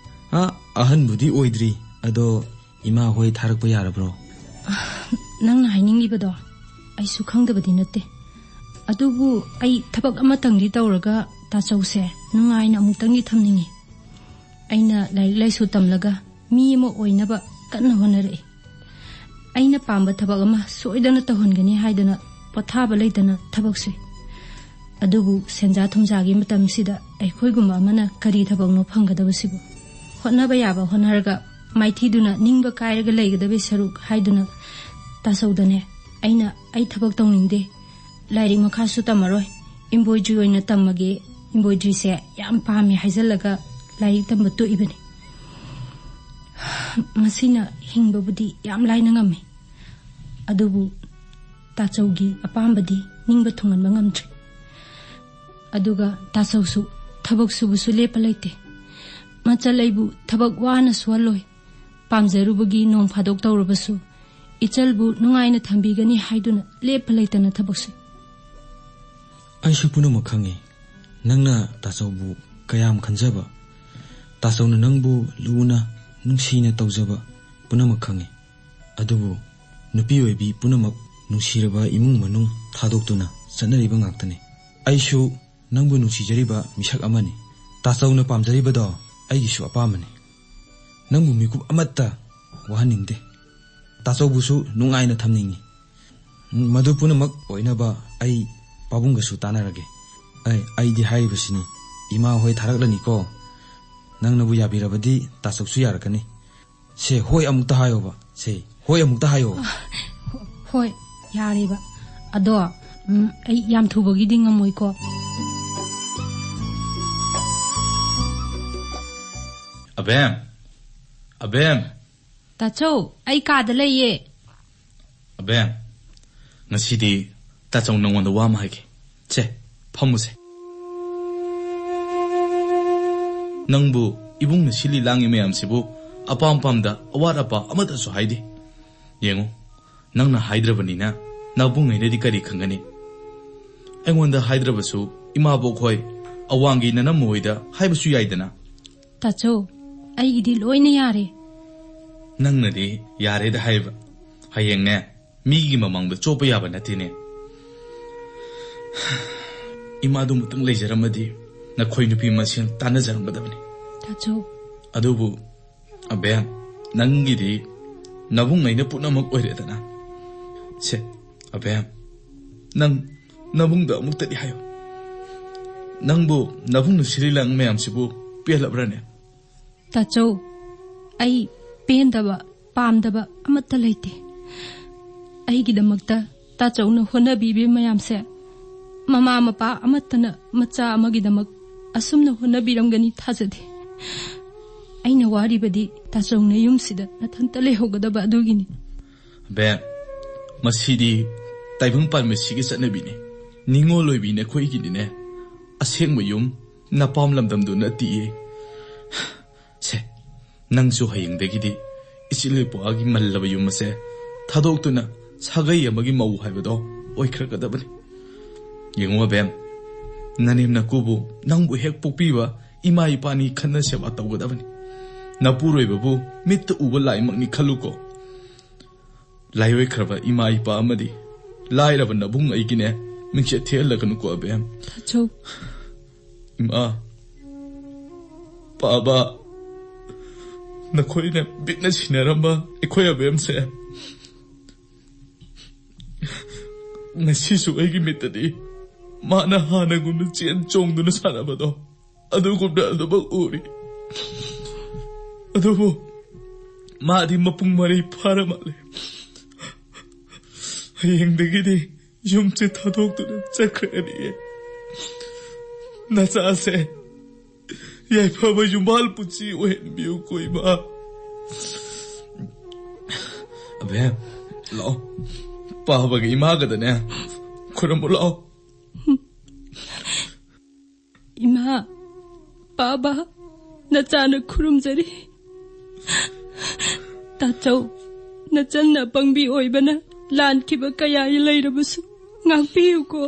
ꯑ, ꯑꯍꯟꯕꯨꯗꯤ ꯑꯣꯏꯗ꯭ꯔꯤ, ꯑꯗꯣ ꯏꯃꯥ ꯍꯣꯏ ꯊꯥꯔꯛꯄ ꯌꯥꯔꯕ꯭ꯔꯣ? ꯅꯪꯅ ꯍꯥꯏꯅꯤꯡꯂꯤꯕꯗꯣ ꯑꯩꯁꯨ ꯈꯪꯗꯕꯗꯤ ꯅꯠꯇꯦ꯫ ꯑꯗꯨꯕꯨ ꯑꯩ ꯊꯕꯛ ꯑꯃꯇꯪꯗꯤ ꯇꯧꯔꯒ ꯇꯥꯆꯧꯁꯦ ꯅꯨꯡꯉꯥꯏꯅ ꯑꯃꯨꯛꯇꯪꯗꯤ ꯊꯝꯅꯤꯡꯉꯤ꯫ ꯑꯩꯅ ꯂꯥꯏꯔꯤꯛ ꯂꯥꯏꯁꯨ ꯇꯝꯂꯒ ꯃꯤ ꯑꯃ ꯑꯣꯏꯅꯕ ꯀꯟꯅ ꯍꯣꯠꯅꯔꯛꯏ꯫ ꯑꯩꯅ ꯄꯥꯝꯕ ꯊꯕꯛ ꯑꯃ ꯁꯣꯏꯗꯅ ꯇꯧꯍꯟꯒꯅꯤ ꯍꯥꯏꯗꯅ ꯄꯣꯊꯥꯕ ꯂꯩꯇꯅ ꯊꯕꯛ ꯁꯨꯏ꯫ ꯑꯗꯨꯕꯨ ꯁꯦꯟꯖꯥ ꯊꯨꯝꯖꯥꯒꯤ ꯃꯇꯝꯁꯤꯗ ꯑꯩꯈꯣꯏꯒꯨꯝꯕ ꯑꯃꯅ ꯀꯔꯤ ꯊꯕꯛꯅꯣ ꯐꯪꯒꯗꯕꯁꯤꯕꯨ? ꯍꯣꯠꯅꯕ ꯌꯥꯕ ꯍꯣꯠꯅꯔꯒ ꯃꯥꯏꯊꯤꯗꯨꯅ ꯅꯤꯡꯕ ꯀꯥꯏꯔꯒ ꯂꯩꯒꯗꯕꯩ ꯁꯔꯨꯛ ꯍꯥꯏꯗꯨꯅ ꯇꯥꯆꯧꯗꯅꯦ ꯑꯩꯅ ꯑꯩ ꯊꯕꯛ ꯇꯧꯅꯤꯡꯗꯦ, ꯂꯥꯏꯔꯤꯛ ꯃꯈꯥꯁꯨ ꯇꯝꯃꯔꯣꯏ, ꯏꯝꯕꯣꯏꯗ꯭ꯔꯤ ꯑꯣꯏꯅ ꯇꯝꯃꯒꯦ, ꯏꯝꯕꯣꯏꯗ꯭ꯔꯤꯁꯦ ꯌꯥꯝ ꯄꯥꯝꯃꯦ ꯍꯥꯏꯖꯜꯂꯒ ꯂꯥꯏꯔꯤꯛ ꯇꯝꯕ ꯇꯣꯛꯏꯕꯅꯤ꯫ ꯃꯁꯤꯅ ꯍꯤꯡꯕꯕꯨꯗꯤ ꯌꯥꯝ ꯂꯥꯏꯅ ꯉꯝꯃꯤ, ꯑꯗꯨꯕꯨ ꯇꯥꯆꯧꯒꯤ ꯑꯄꯥꯝꯕꯗꯤ ꯅꯤꯡꯕ ꯊꯨꯡꯍꯟꯕ ꯉꯝꯗ꯭ꯔꯦ꯫ ꯑꯗꯨꯒ ꯇꯥꯆꯧꯁꯨ ꯊꯕꯛ ꯁꯨꯕꯁꯨ ꯂꯦꯞꯄ ꯂꯩꯇꯦ꯫ ꯃꯆꯜ ꯑꯩꯕꯨ ꯊꯕꯛ ꯋꯥꯅ ꯁꯨꯍꯜꯂꯣꯏ꯫ ꯄꯥꯝꯖꯔꯨꯕꯒꯤ ꯅꯣꯡ ꯐꯥꯗꯣꯛ ꯇꯧꯔꯕꯁꯨ ꯏꯆꯜꯕꯨ ꯅꯨꯡꯉꯥꯏꯅ ꯊꯝꯕꯤꯒꯅꯤ ꯍꯥꯏꯗꯨꯅ ꯂꯦꯞꯄ ꯂꯩꯇꯅ ꯊꯕꯛ ꯁꯨꯏ꯫ ꯑꯩꯁꯨ ꯄꯨꯝꯅꯃꯛ ꯈꯪꯉꯤ꯫ ꯅꯪꯅ ꯇꯥꯆꯧꯕꯨ ꯀꯌꯥꯝ ꯈꯟꯖꯕ, ꯇꯥꯆꯧꯅ ꯅꯪꯕꯨ ꯂꯨꯅ ꯅꯨꯡꯁꯤꯅ ꯇꯧꯖꯕ ꯄꯨꯝꯅꯃꯛ ꯈꯪꯉꯤ꯫ ꯑꯗꯨꯕꯨ ꯅꯨꯄꯤ ꯑꯣꯏꯕꯤ ꯄꯨꯝꯅꯃꯛ ꯅꯨꯡꯁꯤꯔꯕ ꯏꯃꯨꯡ ꯃꯅꯨꯡ ꯊꯥꯗꯣꯛꯇꯨꯅ ꯆꯠꯅꯔꯤꯕ ꯉꯥꯛꯇꯅꯤ꯫ ꯑꯩꯁꯨ ꯅꯪꯕꯨ ꯅꯨꯡꯁꯤꯖꯔꯤꯕ ꯃꯤꯁꯛ ꯑꯃꯅꯤ꯫ ꯇꯥꯆꯧꯅ ꯄꯥꯝꯖꯔꯤꯕꯗꯣ ꯑꯩꯒꯤꯁꯨ ꯑꯄꯥꯝꯕꯅꯤ꯫ ꯅꯪꯕꯨ ꯃꯤꯀꯨꯞ ꯑꯃꯠꯇ ꯋꯥꯍꯟꯅꯤꯡꯗꯦ꯫ ꯇꯥꯆꯧꯕꯨꯁꯨ ꯅꯨꯡꯉꯥꯏꯅ ꯊꯝꯅꯤꯡꯉꯤ꯫ ꯃꯗꯨ ꯄꯨꯝꯅꯃꯛ ꯑꯣꯏꯅꯕ ꯑꯩ ꯄꯥꯕꯨꯡꯒꯁꯨ ꯇꯥꯟꯅꯔꯒꯦ꯫ ꯑꯩ, ꯑꯩꯗꯤ ꯍꯥꯏꯔꯤꯕꯁꯤꯅꯤ, ꯏꯃꯥ ꯍꯣꯏ ꯊꯥꯔꯛꯂꯅꯤꯀꯣ꯫ ꯅꯪꯅꯕꯨ ꯌꯥꯕꯤꯔꯕꯗꯤ ꯇꯥꯆꯧꯁꯨ ꯌꯥꯔꯛꯀꯅꯤ꯫ ꯁꯦ, ꯍꯣꯏ ꯑꯃꯨꯛꯇ ꯍꯥꯏꯌꯣꯕ꯫ ꯁꯦ, ꯍꯣꯏ ꯑꯃꯨꯛꯇ ꯍꯥꯏꯌꯣ꯫ ꯍꯣꯏ, ꯌꯥꯔꯦꯕ꯫ ꯑꯗꯣ, ꯎꯝ, ꯑꯩ ꯌꯥꯝ ꯊꯨꯕꯒꯤꯗꯤ ꯉꯝꯃꯣꯏꯀꯣ꯫ ꯑꯕꯦꯝ! ꯑꯕꯦꯝ! ꯇꯥꯆꯧ, ꯑꯩ ꯀꯥꯗ ꯂꯩꯌꯦ꯫ ꯑꯕꯦꯝ, ꯉꯁꯤꯗꯤ ꯇꯥꯆꯧ ꯅꯪꯉꯣꯟꯗ ꯋꯥ ꯑꯃ ꯍꯥꯏꯒꯦ꯫ ꯁꯦ, ꯐꯝꯃꯨꯁꯦ꯫ ꯅꯪꯕꯨ ꯏꯕꯨꯡꯅ ꯁꯤꯜꯂꯤ ꯂꯥꯡꯉꯤ ꯃꯌꯥꯝꯁꯤꯕꯨ ꯑꯄꯥꯝ ꯄꯥꯝꯗ ꯑꯋꯥꯠ ꯑꯄꯥ ꯑꯃꯠꯇꯁꯨ ꯍꯥꯏꯗꯦ꯫ ꯌꯦꯡꯉꯨ, ꯅꯪꯅ ꯍꯥꯏꯗ꯭ꯔꯕꯅꯤꯅ ꯅꯕꯨꯡꯉꯩꯅꯗꯤ ꯀꯔꯤ ꯈꯪꯒꯅꯤ? ꯑꯩꯉꯣꯟꯗ ꯍꯥꯏꯗ꯭ꯔꯕꯁꯨ ꯏꯃꯥꯕꯣꯛ ꯍꯣꯏ, ꯑꯋꯥꯡꯒꯤ ꯅꯅꯝꯃ ꯍꯣꯏꯗ ꯍꯥꯏꯕꯁꯨ ꯌꯥꯏꯗꯅ꯫ ꯇꯥꯆꯧ, ꯑꯩꯒꯤꯗꯤ ꯂꯣꯏꯅ ꯌꯥꯔꯦ꯫ ꯅꯪꯅꯗꯤ ꯌꯥꯔꯦꯗ ꯍꯥꯏꯕ꯫ ꯍꯌꯦꯡꯅꯦ, ꯃꯤꯒꯤ ꯃꯃꯥꯡꯗ ꯆꯣꯞꯄ ꯌꯥꯕ ꯅꯠꯇꯦꯅꯦ꯫ ꯏꯃꯥꯗꯨ ꯑꯃꯨꯛꯇꯪ ꯂꯩꯖꯔꯝꯃꯗꯤ ꯅꯈꯣꯏ ꯅꯨꯄꯤ ꯃꯁꯦꯟ ꯇꯥꯟꯅꯖꯔꯝꯒꯗꯕꯅꯤ꯫ ꯇꯥꯆꯧ꯫ ꯑꯗꯨꯕꯨ ꯑꯕꯦꯝ, ꯅꯪꯒꯤꯗꯤ ꯅꯕꯨꯡ ꯑꯩꯅ ꯄꯨꯝꯅꯃꯛ ꯑꯣꯏꯔꯦꯗꯅ꯫ ꯁꯦ, ꯑꯕꯦꯝ, ꯅꯪ ꯅꯕꯨꯡꯗ ꯑꯃꯨꯛꯇꯗꯤ ꯍꯥꯏꯌꯨ꯫ ꯅꯪꯕꯨ ꯅꯕꯨꯡꯅ ꯁꯤꯔꯤ ꯂꯥꯡ ꯃꯌꯥꯝꯁꯤꯕꯨ ꯄꯦꯜꯂꯕ꯭ꯔꯅꯦ? ꯇꯥꯆꯧ, ꯑꯩ ꯄꯦꯟꯗꯕ, ꯄꯥꯝꯗꯕ ꯑꯃꯠꯇ ꯂꯩꯇꯦ꯫ ꯑꯩꯒꯤꯗꯃꯛꯇ ꯇꯥꯆꯧꯅ ꯍꯣꯠꯅꯕꯤꯕ ꯃꯌꯥꯝꯁꯦ, ꯃꯃꯥ ꯃꯄꯥ ꯑꯃꯠꯇꯅ ꯃꯆꯥ ꯑꯃꯒꯤꯗꯃꯛ ꯑꯁꯨꯝꯅ ꯍꯣꯠꯅꯕꯤꯔꯝꯒꯅꯤ ꯊꯥꯖꯗꯦ꯫ ꯑꯩꯅ ꯋꯥꯔꯤꯕꯗꯤ ꯇꯥꯆꯧꯅ ꯌꯨꯝꯁꯤꯗ ꯅꯊꯟꯇ ꯂꯩꯍꯧꯒꯗꯕ ꯑꯗꯨꯒꯤꯅꯤ꯫ ꯕꯦꯝ, ꯃꯁꯤꯗꯤ ꯇꯥꯏꯕꯪ ꯄꯥꯟꯕꯁꯤꯒꯤ ꯆꯠꯅꯕꯤꯅꯤ꯫ ꯅꯤꯉꯣꯜ ꯑꯣꯏꯕꯤ ꯅꯈꯣꯏꯒꯤꯗꯤꯅꯦ, ꯑꯁꯦꯡꯕ ꯌꯨꯝ ꯅꯄꯥꯝ ꯂꯝꯗꯝꯗꯨ ꯅꯠꯇꯤꯌꯦ꯫ ꯁꯦ, ꯅꯪꯁꯨ ꯍꯌꯦꯡꯗꯒꯤꯗꯤ ꯏꯆꯤꯜ ꯏꯄ꯭ꯋꯥꯒꯤ ꯃꯜꯂꯕ ꯌꯨꯝ ꯑꯁꯦ ꯊꯥꯗꯣꯛꯇꯨꯅ ꯁꯥꯒꯩ ꯑꯃꯒꯤ ꯃꯧ ꯍꯥꯏꯕꯗꯣ ꯑꯣꯏꯈ꯭ꯔꯒꯗꯕꯅꯤ꯫ ꯌꯦꯡꯉꯨ ꯑꯕꯦꯝ, ꯅꯅꯦꯝ ꯅꯀꯨꯕꯨ ꯅꯪꯕꯨ ꯍꯦꯛ ꯄꯣꯛꯄꯤꯕ ꯏꯃꯥ ꯏꯄꯥꯅꯤ ꯈꯟꯅ ꯁꯦꯕꯥ ꯇꯧꯒꯗꯕꯅꯤ꯫ ꯅꯄꯨꯔꯣꯏꯕꯕꯨ ꯃꯤꯠꯇ ꯎꯕ ꯂꯥꯏꯃꯛꯅꯤ ꯈꯜꯂꯨꯀꯣ꯫ ꯂꯥꯏꯑꯣꯏꯈ꯭ꯔꯕ ꯏꯃꯥ ꯏꯄꯥ ꯑꯃꯗꯤ ꯂꯥꯏꯔꯕ ꯅꯕꯨꯡ ꯑꯩꯒꯤꯅꯦ ꯃꯤꯡꯆꯠ ꯊꯤꯍꯜꯂꯒꯅꯨꯀꯣ ꯑꯕꯦꯝ꯫ ꯇꯥꯆꯧ꯫ ꯏꯃꯥ, ꯄꯥꯕ, ꯅꯈꯣꯏꯅ ꯕꯤꯠꯅ ꯁꯤꯟꯅꯔꯝꯕ ꯑꯩꯈꯣꯏ ꯑꯕꯦꯝꯁꯦ ꯉꯁꯤꯁꯨ ꯑꯩꯒꯤ ꯃꯤꯠꯇꯗꯤ ꯃꯥꯅ ꯍꯥꯟꯅꯒꯨꯝꯅ ꯆꯦꯟ ꯆꯣꯡꯗꯨꯅ ꯁꯥꯟꯅꯕꯗꯣ ꯑꯗꯨꯒꯨꯝꯅ ꯑꯗꯨꯃꯛ ꯎꯔꯤ꯫ ꯑꯗꯨꯕꯨ ꯃꯥꯗꯤ ꯃꯄꯨꯡ ꯃꯔꯩ ꯐꯥꯔ ꯃꯥꯜꯂꯦ꯫ ꯍꯌꯦꯡꯗꯒꯤꯗꯤ ꯌꯨꯝꯁꯦ ꯊꯥꯗꯣꯛꯇꯨꯅ ꯆꯠꯈ꯭ꯔꯅꯤꯌꯦ꯫ ꯅꯆꯥꯁꯦ ꯌꯥꯏꯐꯕ ꯌꯨꯝꯕꯥꯜ ꯄꯨꯟꯁꯤ ꯑꯣꯏꯍꯟꯕꯤꯌꯨꯀꯣ, ꯏꯃꯥ꯫ ꯑꯕꯦꯝ, ꯂꯥꯛꯑꯣ꯫ ꯄꯥꯕꯒ ꯏꯃꯥꯒꯗꯅꯦ ꯈꯨꯔꯨꯝꯃꯨ ꯂꯥꯛꯑꯣ꯫ ꯏꯃꯥ, ꯄꯥꯕ, ꯅꯆꯥꯅ ꯈꯨꯔꯨꯝꯖꯔꯤ꯫ ꯇꯥꯆꯧ, ꯅꯆꯟꯅ ꯑꯄꯪꯕꯤ ꯑꯣꯏꯕꯅ ꯂꯥꯟꯈꯤꯕ ꯀꯌꯥ ꯂꯩꯔꯕꯁꯨ ꯉꯥꯛꯄꯤꯌꯨꯀꯣ꯫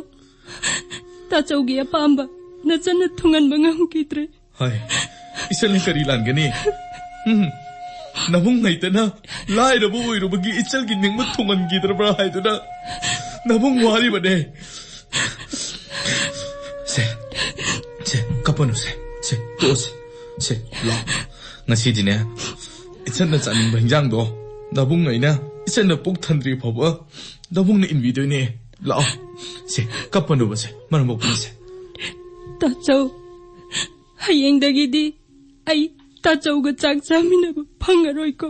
ꯇꯥꯆꯧꯒꯤ ꯑꯄꯥꯝꯕ ꯅꯆꯟꯅ ꯊꯨꯡꯍꯟꯕ ꯉꯝꯈꯤꯗ꯭ꯔꯦ꯫ ꯍꯥꯏ, ꯏꯆꯜꯅ ꯀꯔꯤ ꯂꯥꯟꯒꯅꯤ? ꯎꯝ, ꯅꯕꯨꯡ ꯉꯩꯇꯅ ꯂꯥꯏꯔꯕ ꯑꯣꯏꯔꯨꯕꯒꯤ ꯏꯆꯜꯒꯤ ꯅꯤꯡꯕ ꯊꯨꯡꯍꯟꯈꯤꯗ꯭ꯔꯕ꯭ꯔꯥ ꯍꯥꯏꯗꯨꯅ ꯅꯕꯨꯡ ꯋꯥꯔꯤꯕꯅꯦ꯫ ꯁꯦ, ꯁꯦ, ꯀꯞꯄꯅꯨ ꯁꯦ, ꯁꯦ, ꯇꯣꯛꯑꯣ ꯁꯦ, ꯁꯦ, ꯂꯥꯛꯑꯣ꯫ ꯉꯁꯤꯗꯤꯅꯦ, ꯏꯆꯟꯅ ꯆꯥꯅꯤꯡꯕ ꯍꯤꯟꯖꯥꯡꯗꯣ ꯅꯕꯨꯡ ꯑꯩꯅ ꯏꯆꯟꯅ ꯄꯨꯛ ꯊꯟꯗ꯭ꯔꯤ ꯐꯥꯎꯕ ꯅꯕꯨꯡꯅ ꯏꯟꯕꯤꯗꯣꯏꯅꯦ꯫ ꯂꯥꯛꯑꯣ꯫ ꯁꯦ, ꯀꯞꯄꯅꯨꯕ ꯁꯦ, ꯃꯔꯝ ꯃꯣꯛꯄꯅꯤ ꯁꯦ꯫ ꯇꯥꯆꯧ, ꯍꯌꯦꯡꯗꯒꯤꯗꯤ ꯑꯩ ꯇꯥꯆꯧꯒ ꯆꯥꯛ ꯆꯥꯃꯤꯟꯅꯕ ꯐꯪꯉꯔꯣꯏꯀꯣ꯫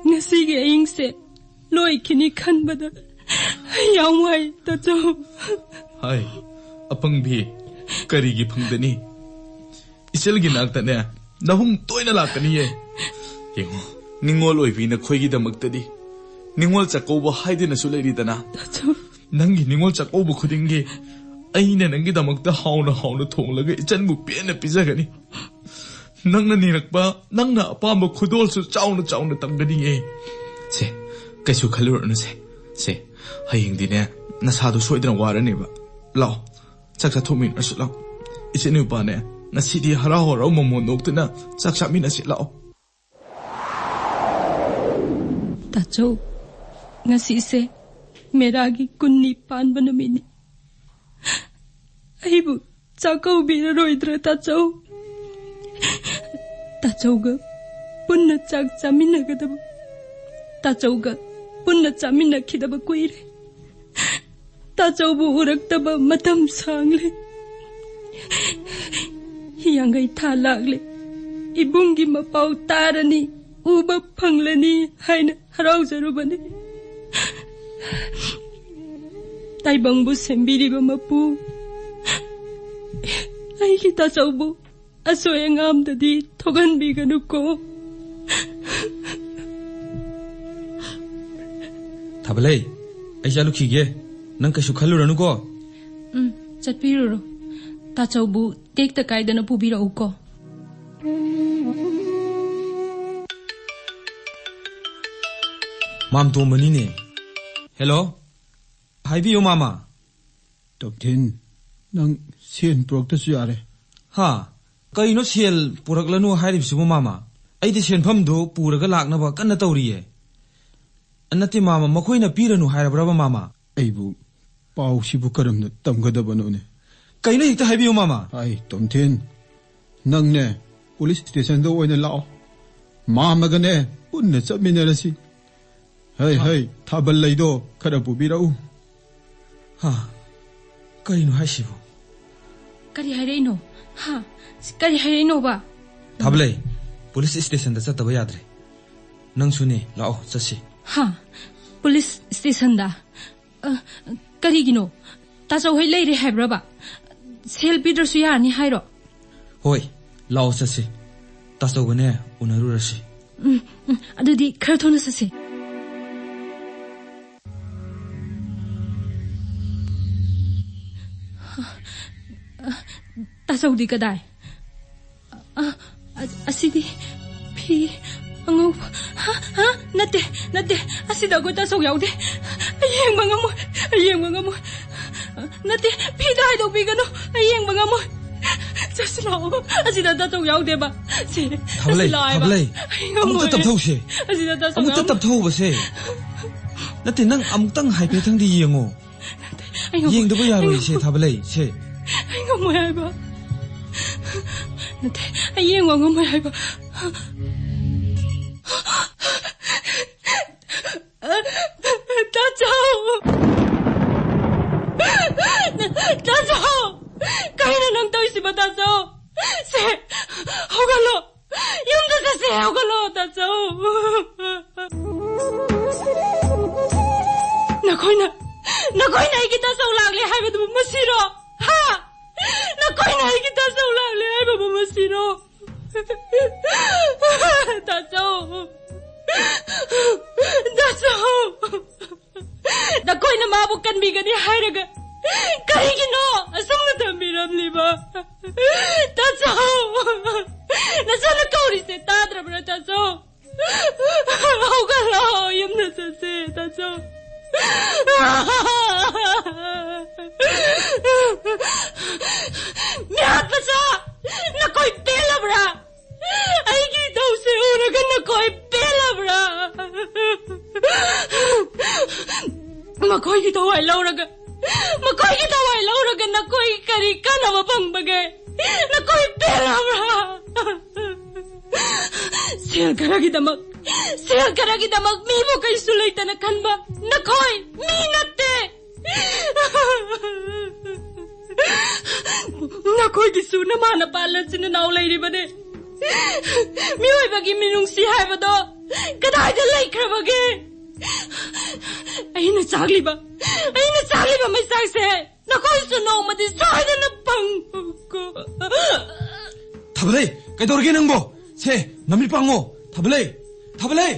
ꯉꯁꯤꯒꯤ ꯑꯍꯤꯡꯁꯦ ꯂꯣꯏꯈꯤꯅꯤ ꯈꯟꯕꯗ ꯑꯩ ꯌꯥꯝ ꯋꯥꯏ, ꯇꯥꯆꯧ꯫ ꯍꯥꯏ, ꯑꯄꯪꯕꯤ, ꯀꯔꯤꯒꯤ ꯐꯪꯗꯅꯤ? ꯏꯆꯜꯒꯤ ꯅꯥꯛꯇꯅꯦ ꯅꯕꯨꯡ ꯇꯣꯏꯅ ꯂꯥꯛꯀꯅꯤꯌꯦ꯫ ꯌꯦꯡꯉꯣ, ꯅꯤꯡꯉꯣꯜ ꯑꯣꯏꯕꯤ ꯅꯈꯣꯏꯒꯤꯗꯃꯛꯇꯗꯤ ꯅꯤꯡꯉꯣꯜ ꯆꯥꯛꯀꯧꯕ ꯍꯥꯏꯗꯅꯁꯨ ꯂꯩꯔꯤꯗꯅ꯫ ꯇꯥꯆꯧ꯫ ꯅꯪꯒꯤ ꯅꯤꯡꯉꯣꯜ ꯆꯥꯛꯀꯧꯕ ꯈꯨꯗꯤꯡꯒꯤ ꯑꯩꯅ ꯅꯪꯒꯤꯗꯃꯛꯇ ꯍꯥꯎꯅ ꯍꯥꯎꯅ ꯊꯣꯡꯂꯒ ꯏꯆꯟꯕꯨ ꯄꯦꯟꯅ ꯄꯤꯖꯒꯅꯤ꯫ ꯅꯪꯅ ꯅꯤꯔꯛꯄ, ꯅꯪꯅ ꯑꯄꯥꯝꯕ ꯈꯨꯗꯣꯜꯁꯨ ꯆꯥꯎꯅ ꯆꯥꯎꯅ ꯇꯝꯒꯅꯤꯌꯦ꯫ ꯁꯦ, ꯀꯩꯁꯨ ꯈꯜꯂꯨꯔꯅꯨꯁꯦ꯫ ꯁꯦ, ꯍꯌꯦꯡꯗꯤꯅꯦ ꯅꯁꯥꯗꯣ ꯁꯣꯏꯗꯅ ꯋꯥꯔꯅꯦꯕ꯫ ꯂꯥꯛꯑꯣ, ꯆꯥꯛ ꯆꯥꯊꯣꯛꯃꯤꯟꯅꯔꯁꯤ ꯂꯥꯛꯑꯣ꯫ ꯏꯆꯦ ꯅꯨꯄꯥꯅꯦ, ꯉꯁꯤꯗꯤ ꯍꯔꯥꯎ ꯍꯔꯥꯎ ꯃꯃꯣꯟ ꯅꯣꯛꯇꯨꯅ ꯆꯥꯛ ꯆꯥꯃꯤꯟꯅꯁꯤ ꯂꯥꯛꯑꯣ꯫ ꯇꯥꯆꯧ, ꯉꯁꯤꯁꯦ ꯃꯦꯔꯥꯒꯤ ꯀꯨꯟꯅꯤ ꯄꯥꯟꯕ ꯅꯨꯃꯤꯠꯅꯤ꯫ ꯑꯩꯕꯨ ꯆꯥꯛꯀꯧꯕꯤꯔꯔꯣꯏꯗ꯭ꯔꯥ, ꯇꯥꯆꯧ? ꯇꯥꯆꯧꯒ ꯄꯨꯟꯅ ꯆꯥꯛ ꯆꯥꯃꯤꯟꯅꯒꯗꯕ, ꯇꯥꯆꯧꯒ ꯄꯨꯟꯅ ꯆꯥꯃꯤꯟꯅꯈꯤꯗꯕ ꯀꯨꯏꯔꯦ꯫ ꯇꯥꯆꯧꯕꯨ ꯎꯔꯛꯇꯕ ꯃꯇꯝ ꯁꯥꯡꯂꯦ꯫ ꯃꯉꯩ ꯊꯥ ꯂꯥꯛꯂꯦ꯫ ꯏꯕꯨꯡꯒꯤ ꯃꯄꯥꯎ ꯇꯥꯔꯅꯤ, ꯎꯕ ꯐꯪꯂꯅꯤ ꯍꯥꯏꯅ ꯍꯔꯥꯎꯖꯔꯨꯕꯅꯤ꯫ ꯇꯥꯏꯕꯪꯕꯨ ꯁꯦꯝꯕꯤꯔꯤꯕ ꯃꯄꯨ, ꯑꯩꯒꯤ ꯇꯥꯆꯧꯕꯨ ꯑꯁꯣꯏ ꯑꯉꯥꯝꯗꯗꯤ ꯊꯣꯛꯍꯟꯕꯤꯒꯅꯨꯀꯣ꯫ ꯊꯥꯕꯂꯩ, ꯑꯩ ꯆꯠꯂꯨꯈꯤꯒꯦ꯫ ꯅꯪ ꯀꯩꯁꯨ ꯈꯜꯂꯨꯔꯅꯨꯀꯣ꯫ ꯎꯝ, ꯆꯠꯄꯤꯔꯨꯔꯣ꯫ ꯇꯥꯆꯧꯕꯨ ꯇꯦꯛꯇ ꯀꯥꯏꯗꯅ ꯄꯨꯕꯤꯔꯛꯎꯀꯣ꯫ ꯃꯥꯝꯇꯣꯝꯕꯅꯤꯅꯦ꯫ ꯍꯦꯜꯂꯣ꯫ ꯍꯥꯏꯕꯤꯌꯨ, ꯃꯥꯃ꯫ ꯇꯣꯝꯊꯤꯟ, ꯅꯪ ꯁꯦꯟ ꯄꯨꯔꯛꯇ꯭ꯔꯁꯨ ꯌꯥꯔꯦ꯫ ꯍꯥ? ꯀꯩꯅꯣ ꯁꯦꯜ ꯄꯨꯔꯛꯂꯅꯨ ꯍꯥꯏꯔꯤꯕꯁꯤꯕꯨ, ꯃꯥꯃ? ꯑꯩꯗꯤ ꯁꯦꯟꯐꯝꯗꯨ ꯄꯨꯔꯒ ꯂꯥꯛꯅꯕ ꯀꯟꯅ ꯇꯧꯔꯤꯌꯦ꯫ ꯅꯠꯇꯦ, ꯃꯥꯃ, ꯃꯈꯣꯏꯅ ꯄꯤꯔꯅꯨ ꯍꯥꯏꯔꯕ꯭ꯔꯕ, ꯃꯥꯃ? ꯑꯩꯕꯨ ꯄꯥꯎꯁꯤꯕꯨ ꯀꯔꯝꯅ ꯇꯝꯒꯗꯕꯅꯣꯅꯦ? ꯀꯩꯅꯣ ꯍꯦꯛꯇ ꯍꯥꯏꯕꯤꯌꯨ, ꯃꯥꯃ꯫ ꯑꯩ, ꯇꯣꯝꯊꯤꯟ, ꯅꯪꯅꯦ ꯄꯨꯂꯤꯁ ꯁ꯭ꯇꯦꯁꯟꯗ ꯑꯣꯏꯅ ꯂꯥꯛꯑꯣ꯫ ꯃꯥꯃꯒꯅꯦ ꯄꯨꯟꯅ ꯆꯠꯃꯤꯟꯅꯔꯁꯤ꯫ ꯍꯩ, ꯍꯥ? ꯍꯩ, ꯊꯥꯕꯜ ꯂꯩꯗꯣ ꯈꯔ ꯄꯨꯕꯤꯔꯛꯎ꯫ ꯍꯥ? ꯀꯔꯤꯅꯣ ꯍꯥꯏꯁꯤꯕꯨ? ꯀꯔꯤ ꯍꯥꯏꯔꯛꯏꯅꯣ? ꯍꯥ? ꯀꯔꯤ ꯍꯥꯏꯔꯛꯏꯅꯣꯕ? ꯊꯥꯕꯂꯩ, ꯄꯨꯂꯤꯁ ꯁ꯭ꯇꯦꯁꯟꯗ ꯆꯠꯇꯕ ꯌꯥꯗ꯭ꯔꯦ꯫ ꯅꯪꯁꯨꯅꯦ, ꯂꯥꯛꯑꯣ, ꯆꯠꯁꯤ꯫ ꯍꯥ? ꯄꯨꯂꯤꯁ ꯁ꯭ꯇꯦꯁꯟꯗ? ꯑ, ꯀꯔꯤꯒꯤꯅꯣ? ꯇꯥꯆꯧ ꯍꯣꯏ ꯂꯩꯔꯦ ꯍꯥꯏꯕ꯭ꯔꯕ? ꯁꯦꯜ ꯄꯤꯗ꯭ꯔꯁꯨ ꯌꯥꯔꯅꯤ ꯍꯥꯏꯔꯣ? ꯍꯣꯏ, ꯂꯥꯛꯑꯣ, ꯆꯠꯁꯤ꯫ ꯇꯥꯆꯧꯒꯅꯦ ꯎꯅꯔꯨꯔꯁꯤ꯫ ꯎꯝ, ꯎꯝ, ꯑꯗꯨꯗꯤ ꯈꯔ ꯊꯨꯅ ꯆꯠꯁꯤ꯫ ꯇꯥꯆꯧꯗꯤ ꯀꯗꯥꯏ? ꯑ, ꯑ, ꯑꯁꯤꯗꯤ ꯐꯤ ꯑꯉꯧꯕ꯫ ꯍꯥ? ꯍꯥ? ꯅꯠꯇꯦ, ꯅꯠꯇꯦ꯫ ꯑꯁꯤꯗ ꯑꯩꯈꯣꯏ ꯇꯥꯆꯧ ꯌꯥꯎꯗꯦ꯫ ꯑꯩ ꯌꯦꯡꯕ ꯉꯝꯃꯣꯏ꯫ ꯑꯩ ꯌꯦꯡꯕ ꯉꯝꯃꯣꯏ꯫ ꯅꯠꯇꯦ, ꯐꯤꯗꯣ ꯍꯥꯏꯗꯣꯛꯄꯤꯒꯅꯨ꯫ ꯑꯩ ꯌꯦꯡꯕ ꯉꯝꯃꯣꯏ꯫ ꯆꯠꯁꯤ ꯂꯥꯛꯑꯣ꯫ ꯑꯁꯤꯗ ꯇꯥꯆꯧ ꯌꯥꯎꯗꯦꯕ꯫ ꯁꯦ, ꯊꯥꯕꯂꯩ, ꯑꯁꯤ ꯂꯥꯛꯑꯦꯕ꯫ ꯊꯥꯕꯂꯩ, ꯑꯩ ꯉꯝꯃꯣꯏ꯫ ꯑꯃꯨꯛꯇ ꯇꯞꯊꯧꯁꯦ꯫ ꯑꯁꯤꯗ ꯇꯥꯆꯧ ꯑꯃꯨꯛꯇ ꯌꯥꯎꯗꯦ꯫ ꯇꯞꯊꯧꯕꯁꯦ꯫ ꯅꯠꯇꯦ, ꯅꯪ ꯑꯃꯨꯛꯇꯪ ꯍꯥꯏꯐꯦꯠꯇꯪꯗꯤ ꯌꯦꯡꯉꯣ꯫ ꯑꯩ ꯉꯝꯃꯣꯏ꯫ ꯌꯦꯡꯗꯕ ꯌꯥꯔꯣꯏ, ꯑꯩ ꯁꯦ, ꯉꯝꯃꯣꯏ꯫ ꯊꯥꯕꯂꯩ, ꯁꯦ꯫ ꯑꯩ ꯉꯝꯃꯣꯏ ꯍꯥꯏꯕ꯫ ꯅꯠꯇꯦ, ꯑꯩ ꯌꯦꯡꯕ ꯉꯝꯃꯣꯏ ꯍꯥꯏꯕ꯫ ꯇꯥꯆꯧ! ꯇꯥꯆꯧ! ꯀꯩꯅꯣ ꯅꯪ ꯇꯧꯔꯤꯁꯤꯕꯣ, ꯇꯥꯆꯧ? ꯁꯦ, ꯍꯧꯒꯠꯂꯣ! ꯌꯨꯝꯗ ꯆꯠꯁꯦ, ꯍꯧꯒꯠꯂꯣ, ꯇꯥꯆꯧ! ꯅꯈꯣꯏꯅ, ꯅꯈꯣꯏꯅ ꯑꯩꯒꯤ ꯇꯥꯆꯧ ꯂꯥꯛꯂꯦ ꯍꯥꯏꯕꯗꯨꯕꯨ ꯃꯁꯤꯔꯣ? ꯍꯥ? ꯅꯈꯣꯏꯅ ꯑꯩꯒꯤ ꯇꯥꯆꯧ ꯂꯥꯛꯂꯦ ꯍꯥꯏꯕꯕꯨ ꯃꯁꯤꯔꯣ? ꯇꯥꯆꯧ! ꯇꯥꯆꯧ! ꯅꯈꯣꯏꯅ ꯃꯥꯕꯨ ꯀꯟꯕꯤꯒꯅꯤ ꯍꯥꯏꯔꯒ ꯀꯔꯤꯒꯤꯅꯣ ꯑꯁꯨꯝꯅ ꯊꯝꯕꯤꯔꯝꯂꯤꯕ? ꯇꯥꯆꯧ! ꯅꯆꯥꯅ ꯀꯧꯔꯤꯁꯦ ꯇꯥꯗ꯭ꯔꯕ꯭ꯔꯥ, ꯇꯥꯆꯧ? ꯍꯧꯒꯠꯂꯣ, ꯌꯨꯝꯗ ꯆꯠꯁꯦ, ꯇꯥꯆꯧ꯫ ꯃꯤꯍꯥꯠ ꯃꯆꯥ, ꯅꯈꯣꯏ ꯄꯦꯜꯂꯕ꯭ꯔꯥ? ꯑꯩꯒꯤ ꯏꯊꯧꯁꯦ ꯎꯔꯒ ꯅꯈꯣꯏ ꯄꯦꯜꯂꯕ꯭ꯔꯥ? ꯃꯈꯣꯏꯒꯤ ꯊꯋꯥꯏ ꯂꯧꯔꯒ, ꯃꯈꯣꯏꯒꯤ ꯊꯋꯥꯏ ꯂꯧꯔꯒ ꯅꯈꯣꯏ ꯀꯔꯤ ꯀꯥꯟꯅꯕ ꯐꯪꯕꯒꯦ? ꯅꯈꯣꯏ ꯄꯦꯜꯂꯕ꯭ꯔꯥ? ꯁꯦꯜ ꯈꯔꯒꯤꯗꯃꯛ, ꯁꯦꯜ ꯈꯔꯒꯤꯗꯃꯛ ꯃꯤꯕꯨ ꯀꯩꯁꯨ ꯂꯩꯇꯅ ꯈꯟꯕ ꯅꯈꯣꯏ ꯃꯤ ꯅꯠꯇꯦ꯫ ꯅꯈꯣꯏꯒꯤꯁꯨ ꯅꯃꯥ ꯅꯄꯥ ꯅꯆꯤꯟ ꯅꯅꯥꯎ ꯂꯩꯔꯤꯕꯅꯦ꯫ ꯃꯤꯑꯣꯏꯕꯒꯤ ꯃꯤꯅꯨꯡꯁꯤ ꯍꯥꯏꯕꯗꯣ ꯀꯗꯥꯏꯗ ꯂꯩꯈ꯭ꯔꯕꯒꯦ? ꯑꯩꯅ ꯆꯥꯛꯂꯤꯕ, ꯑꯩꯅ ꯆꯥꯛꯂꯤꯕ ꯃꯩꯆꯥꯛꯁꯦ ꯅꯈꯣꯏꯁꯨ ꯅꯣꯡꯃꯗꯤ ꯁꯣꯏꯗꯅ ꯐꯪꯉꯨꯀꯣ꯫ ꯊꯥꯕꯂꯩ, ꯀꯩꯗꯧꯔꯒꯦ ꯅꯪꯕꯣ? ꯁꯦ, ꯅꯃꯤꯠ ꯄꯥꯡꯉꯣ꯫ ꯊꯥꯕꯂꯩ, ꯊꯥꯕꯂꯩ!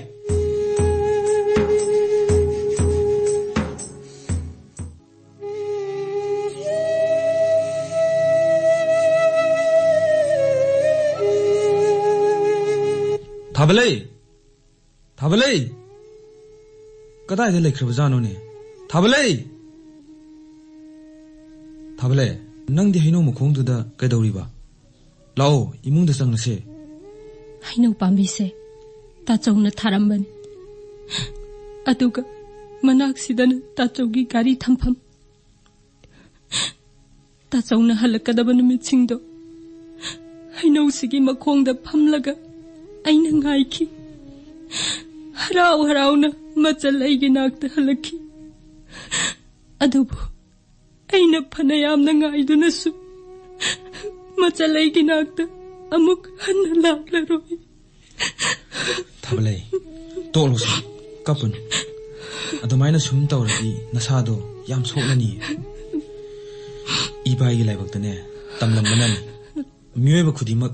ꯊꯥꯕꯂꯩ! ꯊꯥꯕꯂꯩ! ꯀꯗꯥꯏꯗ ꯂꯩꯈ꯭ꯔꯕꯖꯥꯠꯅꯣꯅꯦ? ꯊꯥꯕꯂꯩ! ꯊꯥꯕꯂꯩ, ꯅꯪꯗꯤ ꯍꯩꯅꯧ ꯃꯈꯣꯡꯗꯨꯗ ꯀꯩꯗꯧꯔꯤꯕ? ꯂꯥꯛꯑꯣ, ꯏꯃꯨꯡꯗ ꯆꯪꯉꯁꯦ꯫ ꯍꯩꯅꯧ ꯄꯥꯝꯕꯤꯁꯦ ꯇꯥꯆꯧꯅ ꯊꯥꯔꯝꯕꯅꯤ꯫ ꯑꯗꯨꯒ ꯃꯅꯥꯛꯁꯤꯗꯅ ꯇꯥꯆꯧꯒꯤ ꯒꯥꯔꯤ ꯊꯝꯐꯝ꯫ ꯇꯥꯆꯧꯅ ꯍꯜꯂꯛꯀꯗꯕ ꯅꯨꯃꯤꯠꯁꯤꯡꯗꯣ ꯍꯩꯅꯧꯁꯤꯒꯤ ꯃꯈꯣꯡꯗ ꯐꯝꯂꯒ ꯑꯩꯅ ꯉꯥꯏꯈꯤ꯫ ꯍꯔꯥꯎ ꯍꯔꯥꯎꯅ ꯃꯆꯜ ꯑꯩꯒꯤ ꯅꯥꯛꯇ ꯍꯜꯂꯛꯈꯤ꯫ ꯑꯗꯨꯕꯨ ꯑꯩꯅ ꯐꯅ ꯌꯥꯝꯅ ꯉꯥꯏꯗꯨꯅꯁꯨ ꯃꯆꯜ ꯑꯩꯒꯤ ꯅꯥꯛꯇ ꯑꯃꯨꯛ ꯍꯟꯅ ꯂꯥꯛꯂꯔꯣꯏ꯫ ꯊꯥꯕꯂꯩ, ꯇꯣꯛꯂꯣꯁꯦ, ꯀꯞꯄꯨꯅꯨ꯫ ꯑꯗꯨꯃꯥꯏꯅ ꯁꯨꯝ ꯇꯧꯔꯗꯤ ꯅꯁꯥꯗꯣ ꯌꯥꯝ ꯁꯣꯛꯂꯅꯤ꯫ ꯏꯕꯥꯏꯒꯤ ꯂꯥꯏꯕꯛꯇꯅꯦ ꯇꯝꯂꯝꯕꯅꯅꯤ꯫ ꯃꯤꯑꯣꯏꯕ ꯈꯨꯗꯤꯡꯃꯛ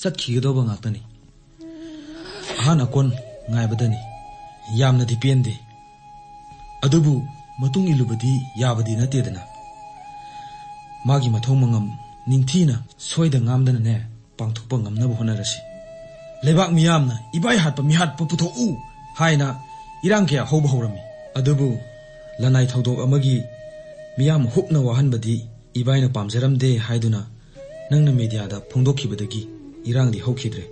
ꯆꯠꯈꯤꯒꯗꯧꯕ ꯉꯥꯛꯇꯅꯤ꯫ ꯑꯍꯥꯟ ꯑꯀꯣꯟ ꯉꯥꯏꯕꯗꯅꯤ꯫ ꯌꯥꯝꯅꯗꯤ ꯄꯦꯟꯗꯦ꯫ ꯑꯗꯨꯕꯨ ꯃꯇꯨꯡ ꯏꯜꯂꯨꯕꯗꯤ ꯌꯥꯕꯗꯤ ꯅꯠꯇꯦꯗꯅ꯫ ꯃꯥꯒꯤ ꯃꯊꯧ ꯃꯉꯝ ꯅꯤꯡꯊꯤꯅ ꯁꯣꯏꯗ ꯉꯥꯝꯗꯅꯅꯦ ꯄꯥꯡꯊꯣꯛꯄ ꯉꯝꯅꯕ ꯍꯣꯠꯅꯔꯁꯤ꯫ ꯂꯩꯕꯥꯛ ꯃꯤꯌꯥꯝꯅ "ꯏꯕꯥꯏ ꯍꯥꯠꯄ ꯃꯤꯍꯥꯠꯄ ꯄꯨꯊꯣꯛꯎ" ꯍꯥꯏꯅ ꯏꯔꯥꯡ ꯀꯌꯥ ꯍꯧꯕ ꯍꯧꯔꯝꯃꯤ꯫ ꯑꯗꯨꯕꯨ ꯂꯅꯥꯏ ꯊꯧꯗꯣꯛ ꯑꯃꯒꯤ ꯃꯤꯌꯥꯝ ꯍꯨꯞꯅ ꯋꯥꯍꯟꯕꯗꯤ ꯏꯕꯥꯏꯅ ꯄꯥꯝꯖꯔꯝꯗꯦ ꯍꯥꯏꯗꯨꯅ ꯅꯪꯅ ꯃꯦꯗꯤꯌꯥꯗ ꯐꯣꯡꯗꯣꯛꯈꯤꯕꯗꯒꯤ ꯏꯔꯥꯡꯗꯤ ꯍꯧꯈꯤꯗ꯭ꯔꯦ꯫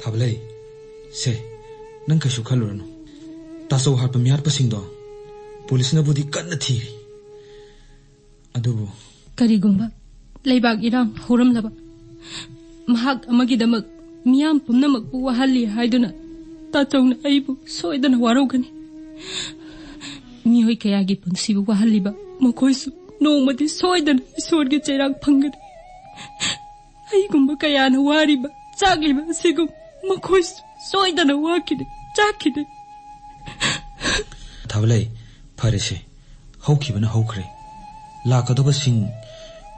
ꯊꯥꯕꯂꯩ, ꯁꯦ, ꯅꯪ ꯀꯩꯁꯨ ꯈꯜꯂꯨꯔꯅꯨ꯫ ꯇꯥꯆꯧ ꯍꯥꯠꯄ ꯃꯤꯍꯥꯠꯄꯁꯤꯡꯗꯣ ꯄꯨꯂꯤꯁꯅꯕꯨꯗꯤ ꯀꯟꯅ ꯊꯤꯔꯤ꯫ ꯑꯗꯨꯕꯨ ꯀꯔꯤꯒꯨꯝꯕ ꯂꯩꯕꯥꯛ ꯏꯔꯥꯡ ꯍꯧꯔꯝꯂꯕ, ꯃꯍꯥꯛ ꯑꯃꯒꯤꯗꯃꯛ ꯃꯤꯌꯥꯝ ꯄꯨꯝꯅꯃꯛꯄꯨ ꯋꯥꯍꯜꯂꯤ ꯍꯥꯏꯗꯨꯅ ꯇꯥꯆꯧꯅ ꯑꯩꯕꯨ ꯁꯣꯏꯗꯅ ꯋꯥꯔꯧꯒꯅꯤ꯫ ꯃꯤꯑꯣꯏ ꯀꯌꯥꯒꯤ ꯄꯨꯟꯁꯤꯕꯨ ꯋꯥꯍꯜꯂꯤꯕ ꯃꯈꯣꯏꯁꯨ ꯅꯣꯡꯃꯗꯤ ꯁꯣꯏꯗꯅ ꯏꯁꯣꯔꯒꯤ ꯆꯩꯔꯥꯛ ꯐꯪꯒꯅꯤ꯫ ꯑꯩꯒꯨꯝꯕ ꯀꯌꯥꯅ ꯋꯥꯔꯤꯕ, ꯆꯥꯛꯂꯤꯕ ꯑꯁꯤꯒꯨꯝ ꯃꯈꯣꯏꯁꯨ ꯁꯣꯏꯗꯅ ꯋꯥꯈꯤꯅꯤ, ꯆꯥꯛꯈꯤꯅꯤ꯫ ꯊꯥꯕꯂꯩ, ꯐꯔꯦꯁꯦ, ꯍꯧꯈꯤꯕꯅ ꯍꯧꯈ꯭ꯔꯦ꯫ ꯂꯥꯛꯀꯗꯕꯁꯤꯡ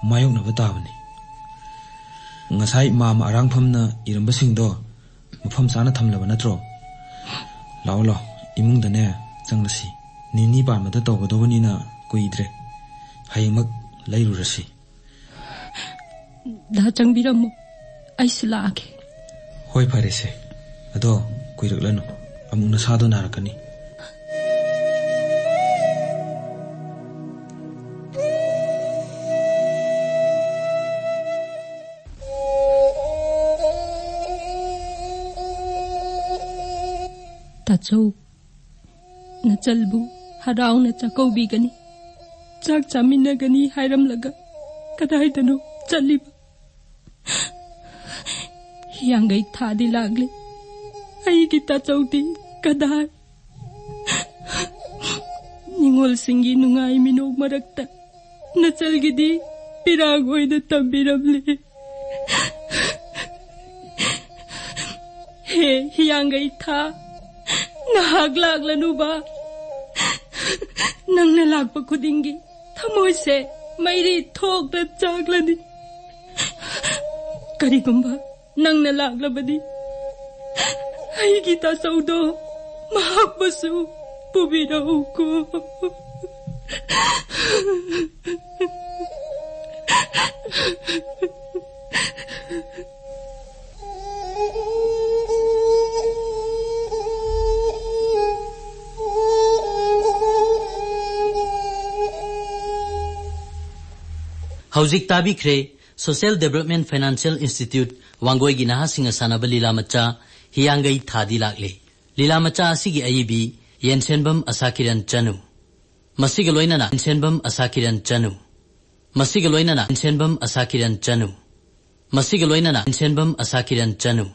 ꯃꯥꯌꯣꯛꯅꯕ ꯇꯥꯕꯅꯤ꯫ ꯉꯁꯥꯏ ꯃꯥꯝꯃ ꯑꯔꯥꯡꯐꯝꯅ ꯏꯔꯝꯕꯁꯤꯡꯗꯣ ꯃꯐꯝ ꯆꯥꯅ ꯊꯝꯂꯕ ꯅꯠꯇ꯭ꯔꯣ? ꯂꯥꯛꯑꯣ, ꯂꯥꯛꯑꯣ, ꯏꯃꯨꯡꯗꯅꯦ ꯆꯪꯂꯁꯤ꯫ ꯅꯤꯅꯤ ꯄꯥꯟꯕꯗ ꯇꯧꯒꯗꯧꯕꯅꯤꯅ ꯀꯨꯏꯗ꯭ꯔꯦ꯫ ꯍꯌꯦꯡꯃꯛ ꯂꯩꯔꯨꯔꯁꯤ꯫ ꯗꯥ, ꯆꯪꯕꯤꯔꯝꯃꯣ, ꯑꯩꯁꯨ ꯂꯥꯛꯑꯒꯦ꯫ ꯍꯣꯏ, ꯐꯔꯦꯁꯦ꯫ ꯑꯗꯣ ꯀꯨꯏꯔꯛꯂꯅꯨ, ꯑꯃꯨꯛ ꯅꯁꯥꯗꯣ ꯅꯥꯔꯛꯀꯅꯤ꯫ ꯇꯥꯆꯧ, ꯅꯆꯜꯕꯨ ꯍꯔꯥꯎꯅ ꯆꯥꯛꯀꯧꯕꯤꯒꯅꯤ, ꯆꯥꯛ ꯆꯥꯃꯤꯟꯅꯒꯅꯤ ꯍꯥꯏꯔꯝꯂꯒ ꯀꯗꯥꯏꯗꯅꯣ ꯆꯠꯂꯤꯕ? ꯍꯤꯌꯥꯡꯒꯩ ꯊꯥꯗꯤ ꯂꯥꯛꯂꯦ, ꯑꯩꯒꯤ ꯇꯥꯆꯧꯗꯤ ꯀꯗꯥꯏ? ꯅꯤꯉꯣꯜꯁꯤꯡꯒꯤ ꯅꯨꯡꯉꯥꯏ ꯃꯤꯅꯣꯛ ꯃꯔꯛꯇ ꯅꯆꯜꯒꯤꯗꯤ ꯄꯤꯔꯥꯡ ꯑꯣꯏꯅ ꯇꯝꯕꯤꯔꯝꯂꯦ꯫ ꯍꯤꯌꯥꯡꯒꯩ ꯊꯥ, ꯅꯍꯥꯛ ꯂꯥꯛꯂꯅꯨꯕ꯫ ꯅꯪꯅ ꯂꯥꯛꯄ ꯈꯨꯗꯤꯡꯒꯤ ꯊꯃꯣꯏꯁꯦ ꯃꯩꯔꯤ ꯊꯣꯛꯅ ꯆꯥꯛꯂꯅꯤ꯫ ꯀꯔꯤꯒꯨꯝꯕ ꯅꯪꯅ ꯂꯥꯛꯂꯕꯗꯤ ꯑꯩꯒꯤ ꯇꯥꯆꯧꯗꯣ ꯃꯍꯥꯛꯄꯨꯁꯨ ꯄꯨꯕꯤꯔꯛꯎꯀꯣ꯫ ꯍꯧꯖꯤꯛ ꯇꯥꯕꯤꯈ꯭ꯔꯦ Social Development Financial Institute ꯋꯥꯡꯒꯣꯏꯒꯤ ꯅꯍꯥꯁꯤꯡꯅ ꯁꯥꯟꯅꯕ ꯂꯤꯂꯥ ꯃꯆꯥ ꯍꯤꯌꯥꯡꯒꯩ ꯊꯥꯗꯤ ꯂꯥꯛꯂꯦ꯫ ꯂꯤꯂꯥ ꯃꯆꯥ ꯑꯁꯤꯒꯤ ꯑꯏꯕꯤ ꯌꯦꯟꯁꯦꯟꯕꯝ ꯑꯁꯥꯀꯤꯔꯟ ꯆꯅꯨ꯫ ꯃꯁꯤꯒ ꯂꯣꯏꯅꯅ ꯌꯦꯟꯁꯦꯟꯕꯝ ꯑꯁꯥꯀꯤꯔꯟ ꯆꯅꯨ꯫ ꯃꯁꯤꯒ ꯂꯣꯏꯅꯅ ꯌꯦꯟꯁꯦꯟꯕꯝ ꯑꯁꯥꯀꯤꯔꯟ ꯆꯅꯨ꯫ ꯃꯁꯤꯒ ꯂꯣꯏꯅꯅ ꯌꯦꯟꯁꯦꯟꯕꯝ ꯑꯁꯥꯀꯤꯔꯟ ꯆꯅꯨ꯫